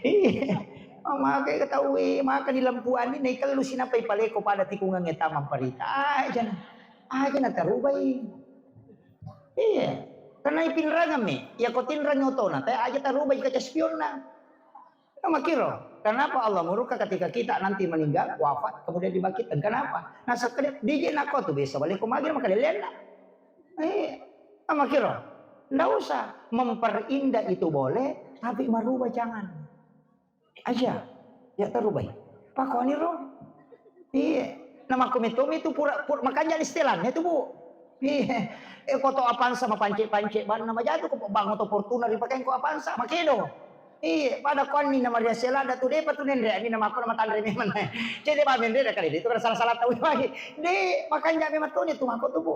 Iya, maka ketahui maka di lampuan ini kalau sinampai paleko pada tikungan taman parita aja, aja na tarubai. Iya, karena ipinrangan mi, ya kau tinrang otona, teh aja tarubai kaca spionna. Nah, makiro, kenapa Allah murka ketika kita nanti meninggal, wafat, kemudian dibangkitkan? Kenapa? Nah, sekali D J nako tu bisa balik kemari maka lelena. Eh, nah, makiro, ndak usah memperindah itu boleh, tapi merubah jangan. Aja, ya terubah. Pakoni ro. Iya. Nama komitumi itu pura, pura makanya istilannya itu bu. Iya. Eh koto Avanza ma pancek-pancek ban nama jatuh kok bang oto Fortuner dipakai kok Avanza makedo. Iya, pada konni nama dia sela ada tu depa tu nendre ini nama aku nama tanre memang. Jadi ba mendre kali itu kan salah-salah tahu lagi. De makanya memang tu itu mako tu bu.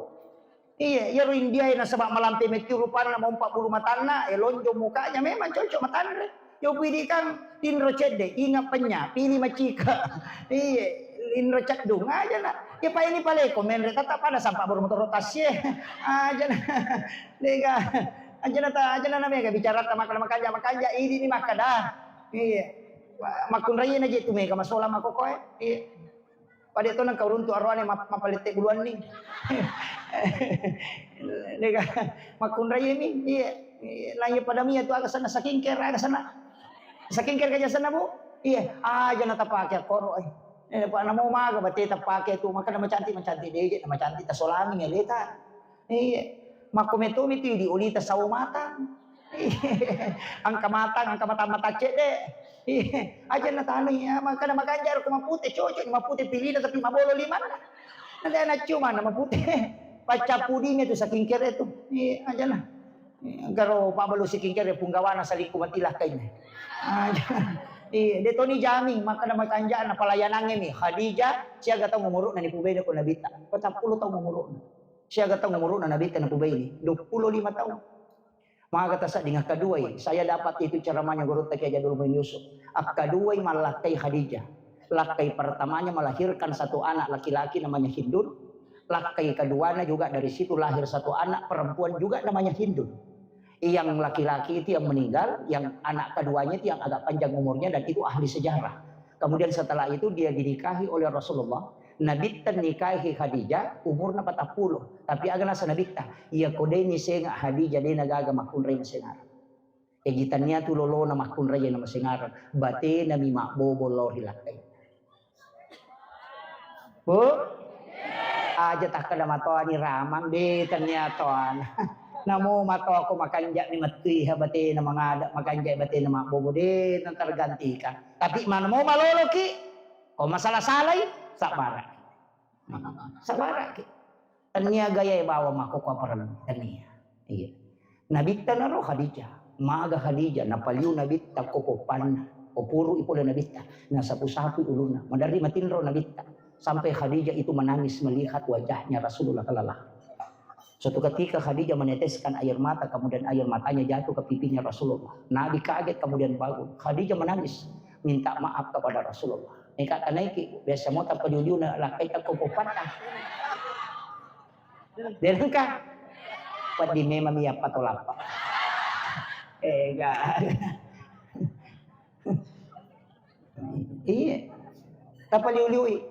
Iya, iyaro India nasaba malampe metti rupanna mau empat puluh matanna, eh lonjong mukanya memang cocok matanre. Yo pidi kang tinro cedde, ingat penya, pilih macika. Iya, Inro ceddung aja na. Ya pa ini pale komen re tetap pada sampah baru motor tasye. Aja na. Dega. Aja na ta, aja na mega bicara ta makana makanja makanja ini ni makada. Iya. Makkunrai na je tu mega masola makokoe. Iya. Pada to nang kau runtu arwane map-, mapalette buluanni. Dega. Makkunrai mi. Iya. Iya. Nanya pada mia tu aga sana saking kera aga sana. Saking kera aja sana bu. Iya. Aja na tapake koro eh. Eh, pa namo maga bate tapake tu, makana macantik, macantik deje, na macantik tasolami aleta. Iya. Makko metomi tu di olita sawo matang. Iya. Angka matang, angka matang matang cedde. Iya. Aja na tanu ya, makana makanja ro mapute cocok ni mapute pilina tapi mabolo limanna. Nanti anak cuma na mapute. Pacca pudini tu saking kere tu. Iya, aja na. Garo pabbalu siking kere punggawana salikku matilah kainna. Ah, iya, de toni jaming, makana makanja'na pelayanangnge mi Khadijah, siaga taung umuru'na nipubaina ko Nabitta. Patappulo taung umuru'na. Siaga taung umuru'na Nabitta napubaini? Duappulo lima taung. Maga tasedding kedua, saya dapat itu ceramahnya Gurutta Kiai Jadul Muin Yusuf. Kedua mallakkai Khadijah. Lakkai pertamanya melahirkan satu anak laki-laki namanya Hindun. Lakkai keduanya juga dari situ lahir satu anak perempuan juga namanya Hindun. Yang laki-laki itu yang meninggal, yang anak keduanya itu yang agak panjang umurnya dan itu ahli sejarah. Kemudian setelah itu dia dinikahi oleh Rasulullah. Nabitta nikahi Khadijah umurna patappulo. Tapi aga nasa Nabitta, iya ko de ni senga Khadijah de na gaga makkunrai masengareng. Jaji tania tu lolona makkunrai na masengareng. Batena mi mabbobo lao ri lakkai. Bu? Aja takkeda matoani ramang, de tania toana. Namo matoako makanja'ni mettui ha batena mangada, makanja'i batena mabbobo, de na tergantikan. Tapi mana mau maloloki? Ko masalah-salai, sabbaraki. Sabbaraki. Tania gaya bawa mako ko aparellu. Tania. Iya. Nabitta naro Khadijah. Maga Khadijah, napaliu Nabitta ko poppanna, ko purui pole Nabitta, nasapu-sapui ulunna, maderri matinro Nabitta, sampai Khadijah itu menangis melihat wajahnya Rasulullah sallallahu alaihi wasallam. Suatu ketika Khadijah meneteskan air mata, kemudian air matanya jatuh ke pipinya Rasulullah. Nabi kaget kemudian bangun. Khadijah menangis, minta maaf kepada Rasulullah. Neka kanaiki, biasa mo tapaliu-liu na lakkaita ko poppanna. Delengka. Peddi memang iya patolappa. Ega. Iya. Tapaliu-liui.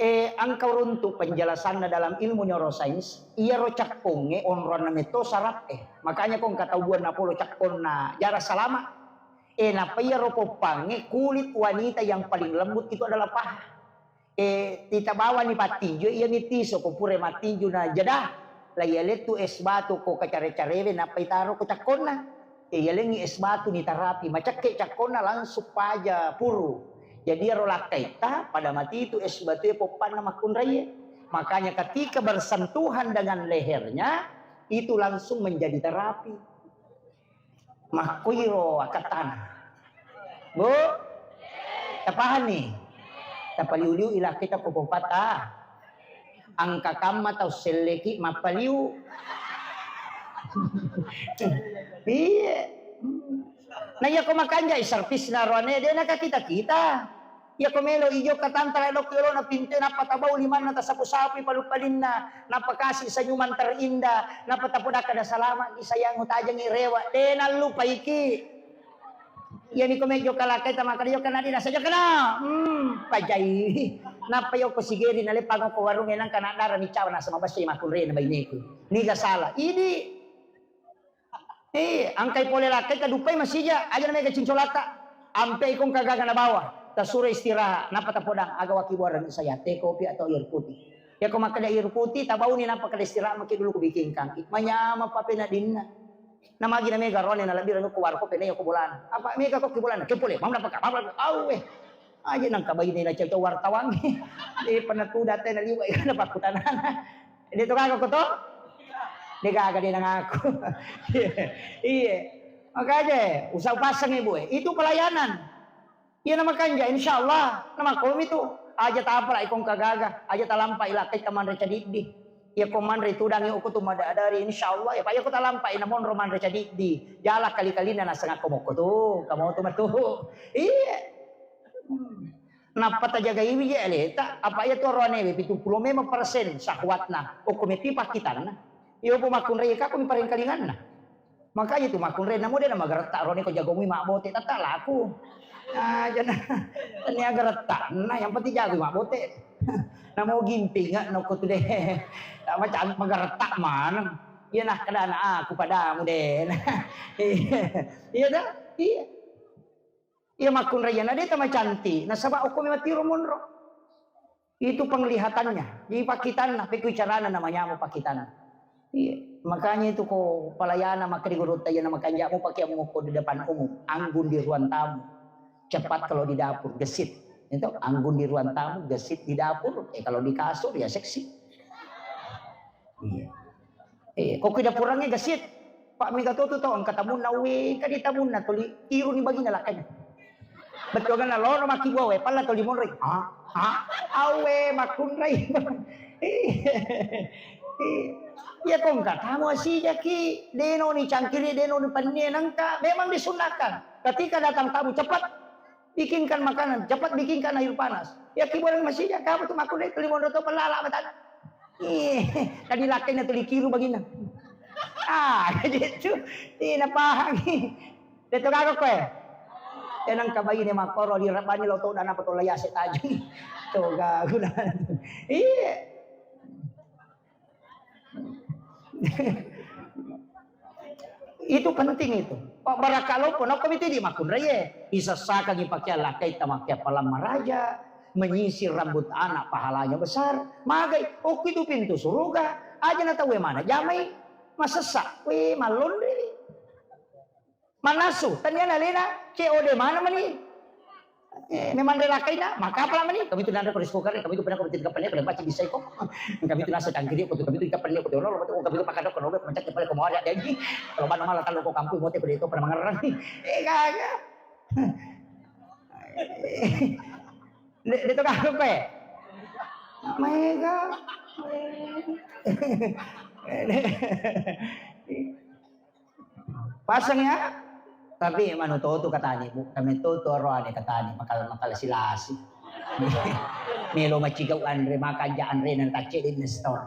Eh, engka uruntu penjelasanna dalam ilmu neurosains, iyaro cakkongnge onronna metto saraf e. Makanya ko engka tau buanna polo cakkonna jara salama. Eh, napa iyaro poppangnge kulit wanita yang paling lembut itu adalah paha. Eh, tita bawani pattinju, iyami tiso ko pura mattinju na jeda. La iyalettu es batu ko kacare-carewe nappa itaro ko cakkonna. Eh, iyalengngi es batu nitarapi, macekke cakkonna langsung paja puru. Jadi iyaro lakkaitta pada matitu es batue poppanna makkunraie. Makanya ketika bersentuhan dengan lehernya, itu langsung menjadi terapi. Makkuiro akkattana. Bu? Tapahanni? Tapaliu-liu ilakki ta ko poppatta. Engka kamma tau selleki mappaliu. Iya. Na iya ko makanjai servisna roane, de na kakita-kita. Iya ko melo ijo katantara dok yolona pinte, nappa tabau limanna, tasapu-sapui palu-palinna, nappa kasi senyuman terindah, nappa tapodakka da salama ki sayang, utajengi rewa, de nallupaiki. Iya mi ko mejo kalakai tamakada yo kana dina saja kana. Hmm, pajai. Nappa yo ko sigeri na lepang ko warung enang kana dara ni cawa na sama basi makunre na baineku. Niga salah. Idi. Eh, engkai pole lakkai, tadupai masija, aja na mega cincolatta. Ampe ikong kagaga na bawa, tasuro istirahat, nappa tapodang, aga wakibuareng saya, teh kopi atau air putih. Ya ko makkeda air putih, tabauni nappa kada istirahat maki dulu kubikingkang. Manyama pa pena dinna. Na magi na mega rone na lebbi ranu ko warko pena yo ko bolana. Apa mega ko ki bolana? Ke pole, mau nappa ka, mau nappa ka. Au, eh. Aja nang kabaine na cau-cau wartawan. Eh, pernah tu data na liwa, na pakutanana. Dia tu kagak ko to? Dia kagak dia nang aku. Iya. Makanya, usah pasang ibu, eh. Itu pelayanan. Iya nama kanja, insya Allah. Nama komi tu. Aja tapala ikong kagaga. Aja talampa ilakai tamanre cadiddi. Iya ko manre tudangi uku tu mada dari, insya Allah. Ya, Pak, ya ko talampa ina monro manre cadiddi. Jala kali-kalina nasengak komoko tu. Kamu tu matu. Iya. Hmm. Nappa tajagaiwi je aleta, apa iya tu oroanewe pitung pulo memang persen syahwatna. Okko mepi pakkitanna. Iyo po makkunrai ka ko mi parengkalinganna. Makanya tu makkunrai namo de na magaretta rone ko jagomi mabbote tata laku. Ah, jana tania garetta. Nah, yang penting jago mabbote. Namo gimping nokko tu de. Macam magaretta maneng. Iya nah kedana aku padamu de. Iya dah. Iya. Iya makkunraianna de tama cantik. Nasaba okko memang tiro monro. Itu penglihatannya. Jadi pakkitanna, pekui carana namanya mau pakkitanna. Iya. Makanya itu ko palayana maka di gurutta iya nama kanjamu pakai moko di depan umum, anggun di ruang tamu. Cepat kalau di dapur, gesit. Itu anggun di ruang tamu, gesit di dapur. Eh kalau di kasur ya seksi. Iya. Eh, ko kui dapurangnge gesit. Pak mega to tu tau engka tamunna we, engka di tamunna tuli tiru ni bagina lakkainna. Bettuanna loro maki bua we, palla tuli monroi. Ah, ah, awe makkunrai. Iya ko engka tamu asijaki, deno ni cangkiri, deno ni pennie nengka, memang disunahkan. Ketika datang tamu cepat, bikinkan makanan, cepat bikinkan air panas. Ya kiboreng masija kamu tu makkunrai tuli monro to pella ala matan. Eh, tadi lakkainna tuli kiru bagina. Ah, gitu. Ih, napahang. Deto gaga koe. Tenang kabaine makoro di rabani lo to dana patola yase tajung. To gaga. Iya. Itu penting itu. Pak barakka loppo, nokko mitu di makkunraie. Isassakangi pakeang lakkaitta makkeappalang maraja, menyisir rambut anak pahalanya besar. Magai, okko itu pintu suruga. Aja na tauwe mana jamai masessa. We mallonri. Mannasu, tania nalena, C O D mana mani? Eh, memang rela kaina, maka apa mani? Kami tu nanda ko risko kare, kami tu pernah ko betul kapan ko baca bisa ko. Kami tu nasa cangkiri ko, kami tu kapan ko, kami tu pakai dok ko, macam kepala ko mau ada janji. Kalau mana malah kalau ko kampung mau teko itu pernah mengerang. Eh kagak. Dia tu kagak pe. Mega. Pasang ya. Tapi manu totu katani, Bu. Kami totu oroane katani, makal-makal silasi. Melo macigau anre, maka aja anre nan tacce di store.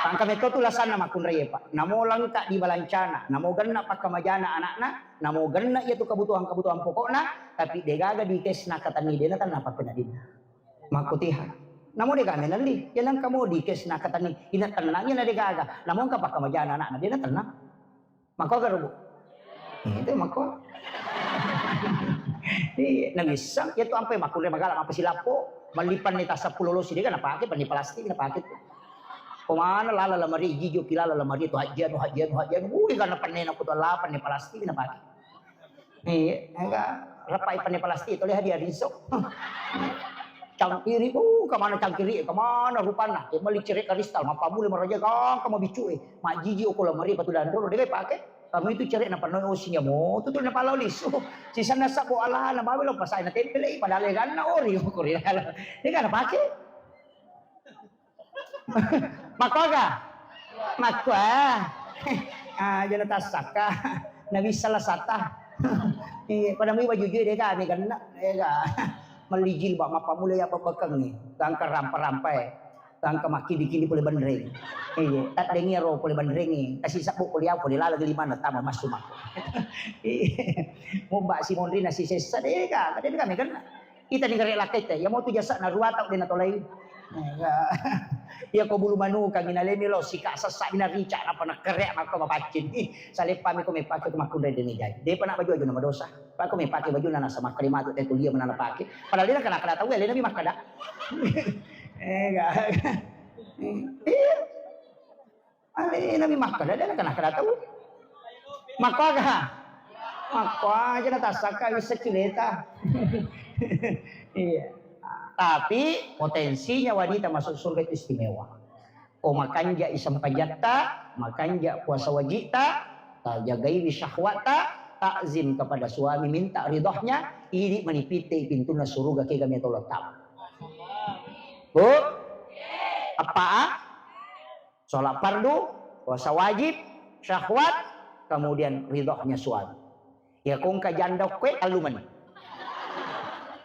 Tangka metto tu lasanna makkunrai, Pak. Namo lengka di balancana, namo genna pakkamajana anakna, namo genna iya tu kebutuhan-kebutuhan pokokna, tapi degaga di cash na katani dena tanna papena dinna. Makkutiha. Namo dega menelli, ya nang kamu di cash na katani, ina tenang ya na degaga. Namo engka pakkamajana anakna dena tenang. Makko garo, Bu? Itu makko. Iya, nabissang. Ya tu ampai makkunrai magala mappasilappo. Malli panne tassappulo losi dega napake, panne plastik napake tu. Komana lala lamari, jijo ki lala lamari tu hajjanu, hajjanu, hajjanu. Wui, karena panne na kutu lala panne plastik napake. Iya, enggak rapai panne plastik, tole hadiah rinso. Cangkiri, uh, kemana cangkiri, kemana rupana? Ya, meli cere kristal, mappamule maraja, kang, kama bicu, eh. Majiji oko lamari patu dandoro, dega pake. Kamu itu cere na panoi osinya mo, tutu na pala lisu. Sisanna sabo alana, babe lo pasai na tempel, eh, padahal ganna ori, oko ri lala. Dega na pake. Makkoga? Makkoa. Ah, jana tassakka. Nabi salah sata. Iya, pada mui baju jui dega, mi genna. Dega. Melli jilbab, mappamula ya bebekengngi. Gangka rampa-rampa, eh. Gangka makkidi-kidi pole benreng. Iya, taddengi ro pole benrengi. Kasi sabbu pole apa, pole lala geli mana tama massu makko. Iya. Mubba si monri nasi sessa dega, dega mi genna. Kita ni gare lakkaita, ya mau tu jasa na rua tau dena tolai. Iya ko bulu manuka mina lemi lo sika sessa mina rica napa na kere makko mapaccing. Ih, saleppami ko mepake ko makkunrai deni jai. Depa na baju-baju nama dosa. Pak ko mepake baju na nasa makkali matu te kuliah mana pake. Padahal dia kena kena tahu ya, lebih makkada. Eh, enggak. Iya. Alena mi makkeda, de' nakenna-kenna tau. Makkoga? Makko aja na tassakka wisseng cileta. Iya. Tapi potensinya wanita masuk surga itu istimewa. Ko makanja i sempajatta, makanja puasa wajibta, tajagaiwi syahwatta, takzim kepada suami, minta ridhonya, idi manipitte pintunna suruga kega metolo tau. Bu? Apa? Sholat fardu, puasa wajib, syahwat, kemudian ridhonya suami. Ya, ko engka janda koe, tallu mani.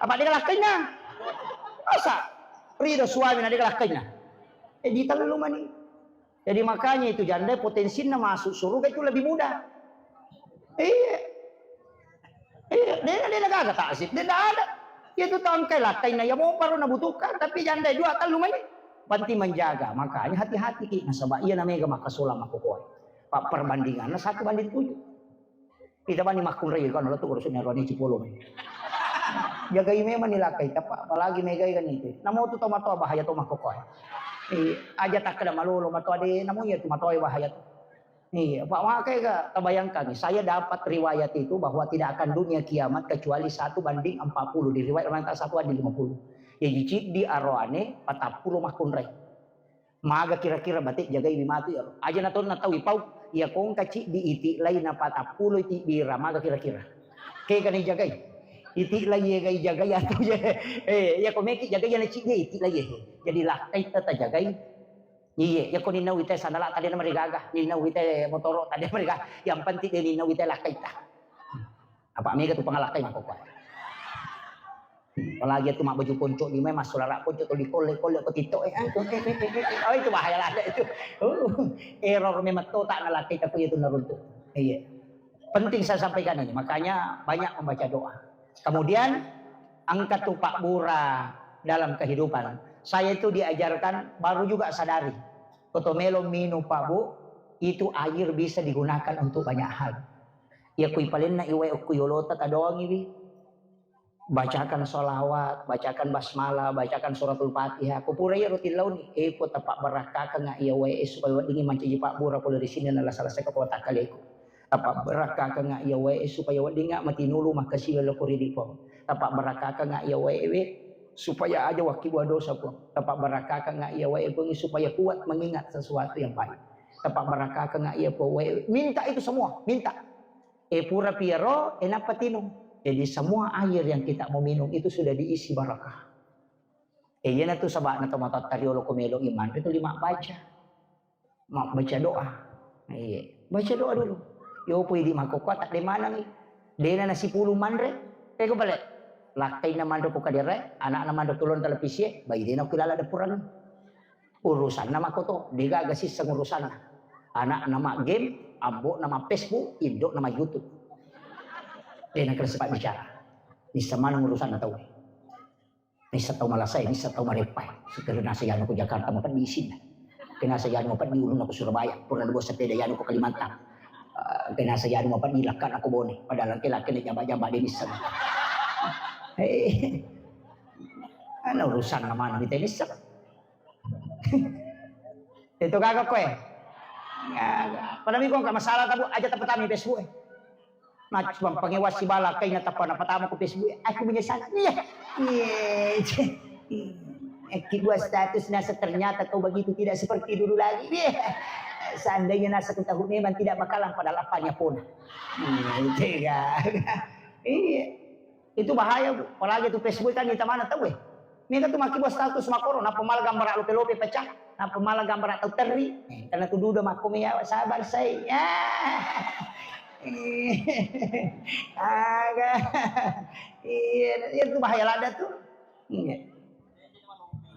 Apa dia lakkainna? Masa ridho suami na de' lakkainna? Eh, ditellu mani. Jadi makanya itu janda potensinna masuk surga itu lebih mudah. Iya. Iya, de' na, de' na gaga ta'zib, de' na ada. Iya tu tau engkai lakkainna iya mopa ro nabutuhkan, tapi janda dua tellu mani. Penting menjaga. Makanya hati-hati ki, nasaba iya na mega makkasolang makkukoe. Pak, perbandinganna satu banding tujuh. Kita bani makkunrai kan lo tu urusannya roni cipolo. Jagai memang ni lakkaita, Pak, apalagi megai kan itu. Namo tu tomatoa bahaya tu makkukoe. Iya, aja takkeda malolo matoa de', namo iya tu matoa bahaya tu. Iya, Pak, makanya tabayangkan, saya dapat riwayat itu bahwa tidak akan dunia kiamat kecuali satu banding empat puluh, di riwayat orang tak satu banding lima puluh. Jadi ciddi aroane, patappulo makkunrai. Maga kira-kira bate jagai matu iyaro. Aja na tonna tau ipau, iya kongka ciddi iti lai na patappulo iti bira, maga kira-kira. Kega ni jagai. Iti lai ye gai jagai atau ye. Eh, iya ko meki jagai iya na ciddi iti lai ye. Jadi lakkaita tajagai. Iye, iya ko ninna wita sandala tadi na marigaga, ninna wita motoro tadi na marigaga. Yang penting de' ninna wita lakkaita. Apa mega tu pangalakkai makkukoe. Apalagi itu mak baju ponco di mai masuk larak ponco tu dikolle-kolle ko tito eh, eh, eh, eh, eh, eh. Oh, itu bahaya lada itu. Uh, error memang totak nalakkaita ko itu naruntu. Iya. Penting saya sampaikan ini, makanya banyak membaca doa. Kemudian angkat tu Pak Bura dalam kehidupan. Saya itu diajarkan baru juga sadari. Koto melo minum Pak Bu, itu air bisa digunakan untuk banyak hal. Ya kui palenna iwae okku yolota tadoangi wi. Bacakan sholawat, bacakan basmalah, bacakan suratul Fatihah. Kupura iya rutin launi, eh, ko tapabbarakkakengnga iya wae supaya weddingngi mancaji pabbura pole ri sininna lasa-lasa kepala takkaleku. Tapabbarakkakengnga iya wae supaya weddingnga matinulu makkasiwi lao ko ri Dipong. Tapabbarakkakengnga iya wae we supaya aja wakkibua dosa, Puang. Tapabbarakkakengnga iya wae, Puang, supaya kuat mengingat sesuatu yang baik. Tapabbarakkakengnga iya, Puang, wae. Minta itu semua, minta. Eh, pura piaro, eh, nappa tinung. Jadi semua air yang kita mau minum itu sudah diisi barakah. Eh, iyanatu saba'na tomatoatta riolo ko melo'i manre tuli mabbaca. Mabbaca doa. Iya, baca doa dulu. Yopo idi makkokkoe tadde manengngi. Dena nasipulung manre. Peko pale. Lakkainna manre ko kadere, anakna manre ko lon televisie, bai dena ko lala depurangngi. Urusanna makkoto, degaga sisseng urusanna. Anakna ma game, ambo'na ma Facebook, indo'na ma YouTube. Dena kena sempat bicara. Nisseng maneng urusanna tau. Nisseng tau malasae, nisseng tau mareppae. Sekedar nasa yanu ko Jakarta mapeddi isinna. Kenasa yanu mapeddi ulunna ko Surabaya, purna dua sepeda yanu ko Kalimantan. Eh, kenasa yanu mapeddi lakkana ko Bone, padahal laki-laki na jamba-jamba de nisseng. Eh, ana urusanna maneng de nisseng. Itu gaga koe. Gaga. Pada miko engka masalah tabu aja tapatami Facebook e. Macam pengewas si bala kaina tapana patama ko Facebook e. Aku menyesal. Iya. Iya. Eki buat status nasa ternyata kau begitu tidak seperti dulu lagi. Iya. Seandainya nasa ketahui memang tidak bakalan pada lapanya pona. Iya, itu gaga. Iya. Itu bahaya, Bu. Apalagi tu Facebook kan ita mana tau e. Mega tu makkibua status makkoro, nappa mala gambara lope-lope pecah, nappa mala gambara tau terri. Eh, karena tu duda makko me ya, sabar sai. Ya. Aga. Iya, iya tu bahaya lada tu. Iya.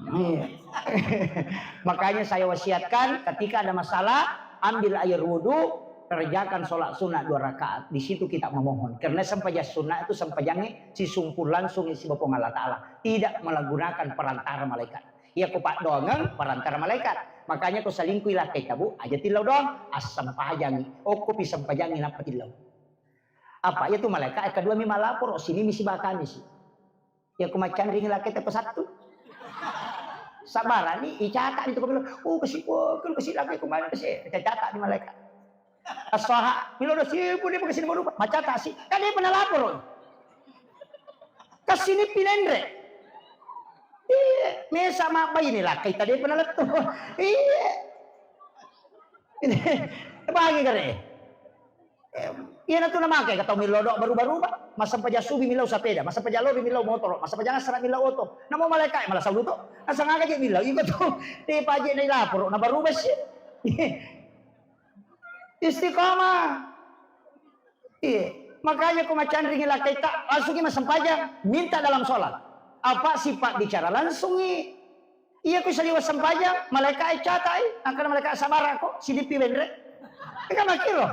Iya. Makanya saya wasiatkan ketika ada masalah, ambil air wudhu, kerjakan sholat sunnah dua rakaat. Di situ kita memohon. Karena sempajang sunnah itu sempajangnya sisumpul langsung isi Puang Allah Ta'ala. Tidak menggunakan perantara malaikat. Iya ko paddoangeng perantara malaikat. Makanya ko selingkuh ilakkai tabu, aja tillau doang, assempajangi. Okko pi sempajangi nappa tillau. Apa iya tu malaikat kedua mi malaporo, sini misi bakani si. Ya, ku maccanring laki te pesattu. Sabarani, icata ni tu ko bilang, "Oh, kasi ko, kan kasi laki ko mana kasi." Cacata ni malaikat. Asaha, milo do si pun dia kasi nomor rupa. Macata si, kan dia pernah lapor. Kasi ni pinendre. Iya, mesa ma bayi ni laki tadi pernah letu. Iya. Bagi kare. Eh, iyanatu namake ka tau millau do baruba-ruba, massempajang subi millau sapeda, massempajang lori millau motoro, massempajang asara millau oto. Namo malaikae malasau luto. Nasang aga je millau iko tu. Te paje na ilaporo na baruba si. Istiqomah. Iya. Makanya ko macanringi lakkaita, langsung ki massempajang, minta dalam sholat. Apa sifat bicara langsungi? Iya ku saliwa sempajang, malaikat e catai, angkana malaikat sabar aku, sidipi benre. Eka makiro.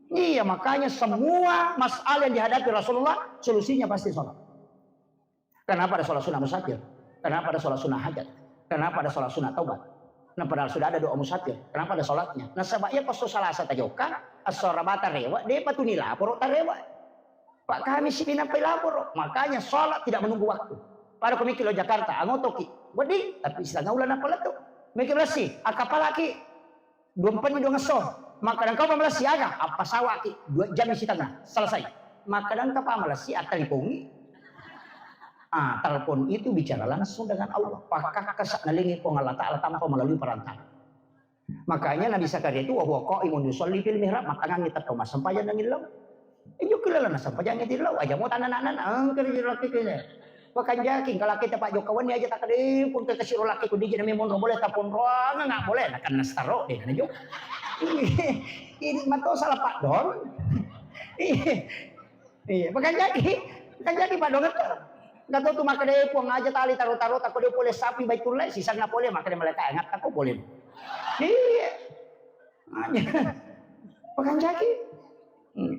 Iya, makanya semua masalah yang dihadapi Rasulullah, solusinya pasti sholat. Kenapa ada sholat sunnah musafir? Kenapa ada sholat sunnah hajat? Kenapa ada sholat sunnah taubat? Nah, padahal sudah ada doa musafir. Kenapa ada sholatnya? Nah, sebab iya pas salasa tajoka, assorabata rewa, dia patuni lapor tarewa. Pak kami sih pinampai lapor. Makanya sholat tidak menunggu waktu. Pada komiki lo Jakarta, angotoki. Wedi, tapi setengah ulan apa letu? Mikir bersih, akapalaki. Dua empat ni dua ngesso. Maka dan kau malas siaga, apa sawaki? Dua jam setengah, selesai. Maka dan kau malas si atalipongi. Ah, telepon itu bicara langsung dengan Allah. Pakakka sak nalingi Puang Allah Ta'ala tanpa melalui perantara. Makanya Nabi Zakaria itu, wa huwa qaimun yusalli fil mihrab, matangangi tettong massempajang nangillau. Injo kilala nassempajang itu lau, aja mau tanah-tanah, angker di laki kene. Pakanjaki, kalau kita Pak Jokowi ini aja tak ada pun ke kasih laki ku di jadi monro boleh, tak pun ruang nggak boleh, nah kan nastaro deh kan jo. Ini mato salah Pak Don. Iya, pakanjaki, pakanjaki Pak Don. Enggak tahu tuh maka deh puang aja tali taruh-taruh, tak dia boleh sapi baik tulai, sisanya boleh, maka dia malaikat ingat aku boleh. Iya. Pakanjaki. Hmm.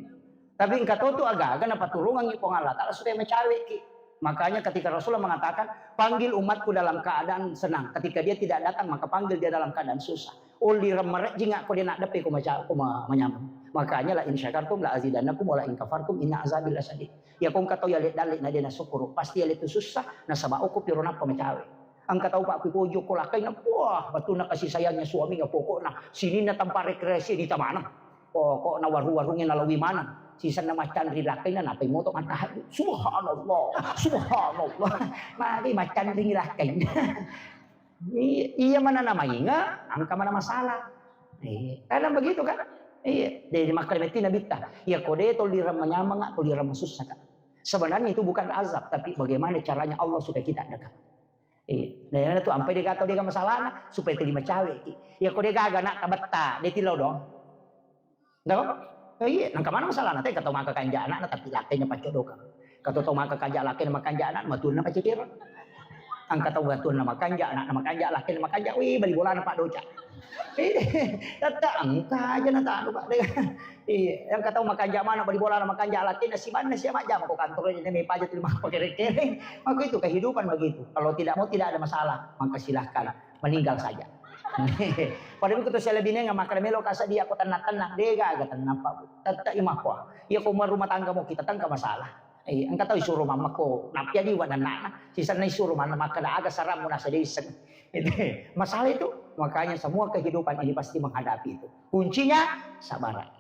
Tapi engka to tu aga-aga napaturungangngi Puang Allah Ta'ala supaya macaweki. Makanya ketika Rasulullah mengatakan, "Panggil umatku dalam keadaan senang." Ketika dia tidak datang, maka panggil dia dalam keadaan susah. Ulireng marejjing ko dia nak depe ko maca-, ko ma-, manyameng. Makanya la in syakartum la azidannakum wa la in kafartum inna azabi lasyadid. Ya ko engka tau yale dalle na dia nasukkuru, pasti yale tu susah, nasaba okko piro nappa macawe. Engka tau Pak, ku pojo ko lakkainna, wah, betulna kasih sayangnya suaminya, pokokna sininna tempat rekreasi di tamaneng. Pokokna warung-warungnya nalawi maneng. Sisenna maccanri lakkainna, napai moto mattahajud. Subhanallah, subhanallah. Magi maccanri lakkainna. Iya, iya mana namainga, angka mana masalah. Iya, kadang begitu kan? Iya, jadi makkalemeti nabitta. Iya, kode tolirang manyameng, tolirang masusah kan. Sebenarnya itu bukan azab, tapi bagaimana caranya Allah supaya kita dekat. Iya. Nah, itu ampai dia kata dia masalahnya supaya terima cawe. Iya, kode gaga nak tabetta, dia tilau dong. Ndak apa? Eh, iya, nang kemana masalahnya? Teh kata maka kanja anak, tapi lakainya pacodoka. Kata tau maka kanja lakainya makanja anak, matunna pacekero. Angka tau matunna makanja, anak makanja, lakainya makanja, wih, bali bolana Pak Doca. Iya, tata angka aja na tanu Pak. Iya, yang kata makanja mana bali bolana makanja lakainya si mana siapa jam kok kantornya ini mepaja terima pakai kere. Maka itu kehidupan begitu. Kalau tidak mau tidak ada masalah, maka silahkan meninggal saja. Pada buku tu saya lebih nenga makna melo kasa dia ko tenang-tenang dega aga tenang Pak. Tata imah ko. Iya ko rumah tangga mau kita tangga masalah. Eh, engka tau isuro mamma ko napia di wana nana. Sisana isuro mana maka ada aga saram muna saja iseng. Itu masalah itu. Makanya semua kehidupan ini pasti menghadapi itu. Kuncinya sabar.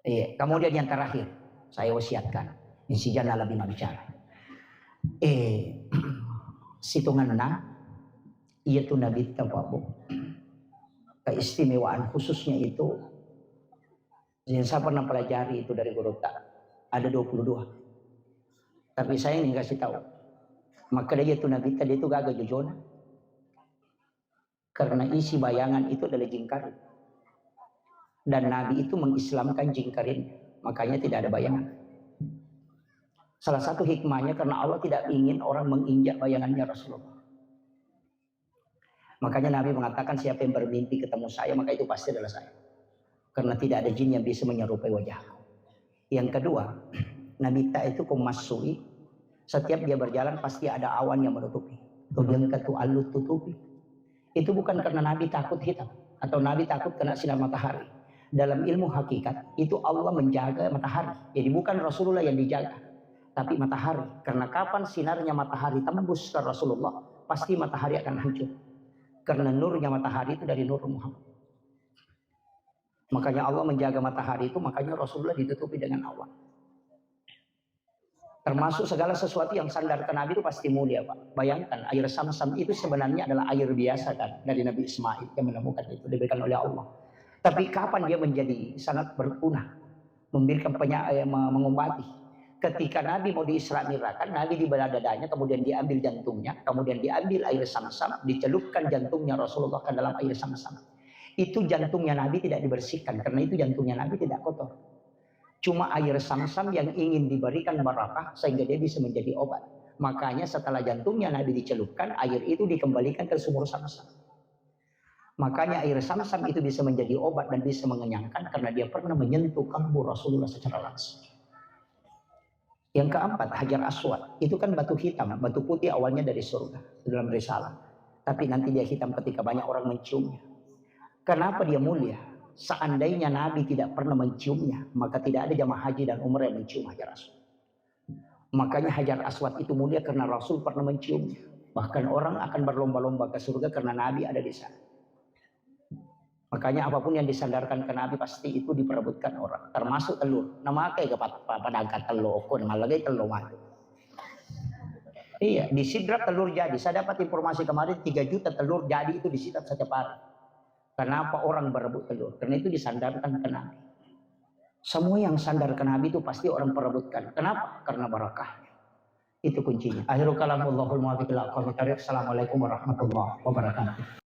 Iya, kemudian yang terakhir saya wasiatkan, insinyur lebih bicara. Eh, situnganna, iya tu Nabi Pak Bu. Keistimewaan khususnya itu, yang saya pernah pelajari itu dari guru tak ada dua puluh dua. Tapi saya ingin kasih tahu, maka dia itu Nabi tadi itu gagal jujona. Karena isi bayangan itu adalah jingkar. Dan Nabi itu mengislamkan jingkarin, makanya tidak ada bayangan. Salah satu hikmahnya karena Allah tidak ingin orang menginjak bayangannya Rasulullah. Makanya Nabi mengatakan siapa yang bermimpi ketemu saya maka itu pasti adalah saya. Karena tidak ada jin yang bisa menyerupai wajahku. Yang kedua, Nabi tak itu ko massui, setiap dia berjalan pasti ada awan yang menutupi. Tuh dia katu alut tutupi. Itu bukan karena Nabi takut hitam atau Nabi takut kena sinar matahari. Dalam ilmu hakikat, itu Allah menjaga matahari. Jadi bukan Rasulullah yang dijaga, tapi matahari. Karena kapan sinarnya matahari tembus ke Rasulullah, pasti matahari akan hancur. Karena nurnya matahari itu dari nur Muhammad. Makanya Allah menjaga matahari itu, makanya Rasulullah ditutupi dengan awan. Termasuk segala sesuatu yang sandar ke Nabi itu pasti mulia, Pak. Bayangkan, air Samsam itu sebenarnya adalah air biasa kan, dari Nabi Ismail yang menemukan itu, diberikan oleh Allah. Tapi kapan dia menjadi sangat berguna, memberikan penya-, eh, me-, mengobati. Ketika Nabi mau diisra mi'rajkan, Nabi dibelah dadanya, kemudian diambil jantungnya, kemudian diambil air Samsam, dicelupkan jantungnya Rasulullah ke dalam air Samsam. Itu jantungnya Nabi tidak dibersihkan, karena itu jantungnya Nabi tidak kotor. Cuma air Samsam yang ingin diberikan barakah sehingga dia bisa menjadi obat. Makanya setelah jantungnya Nabi dicelupkan, air itu dikembalikan ke sumur Zamzam. Makanya air Zamzam itu bisa menjadi obat dan bisa mengenyangkan karena dia pernah menyentuh kalbu Rasulullah secara langsung. Yang keempat, Hajar Aswad. Itu kan batu hitam, batu putih awalnya dari surga, dalam risalah. Tapi nanti dia hitam ketika banyak orang menciumnya. Kenapa dia mulia? Seandainya Nabi tidak pernah menciumnya, maka tidak ada jamaah haji dan umrah yang mencium Hajar Aswad. Makanya Hajar Aswad itu mulia karena Rasul pernah menciumnya. Bahkan orang akan berlomba-lomba ke surga karena Nabi ada di sana. Makanya apapun yang disandarkan ke Nabi pasti itu diperebutkan orang. Termasuk telur. Namakai ke pat-, pa-, padangka telur, okko, mallagai telur mati. Iya, di Sidrap telur jadi. Saya dapat informasi kemarin tiga juta telur jadi itu di Sidrap setiap hari. Kenapa orang berebut telur? Karena itu disandarkan ke Nabi. Semua yang sandar ke Nabi itu pasti orang perebutkan. Kenapa? Karena barakahnya. Itu kuncinya. Akhirul kalam, wallahul muwaffiq ila aqwamit thariq. Assalamualaikum warahmatullahi wabarakatuh.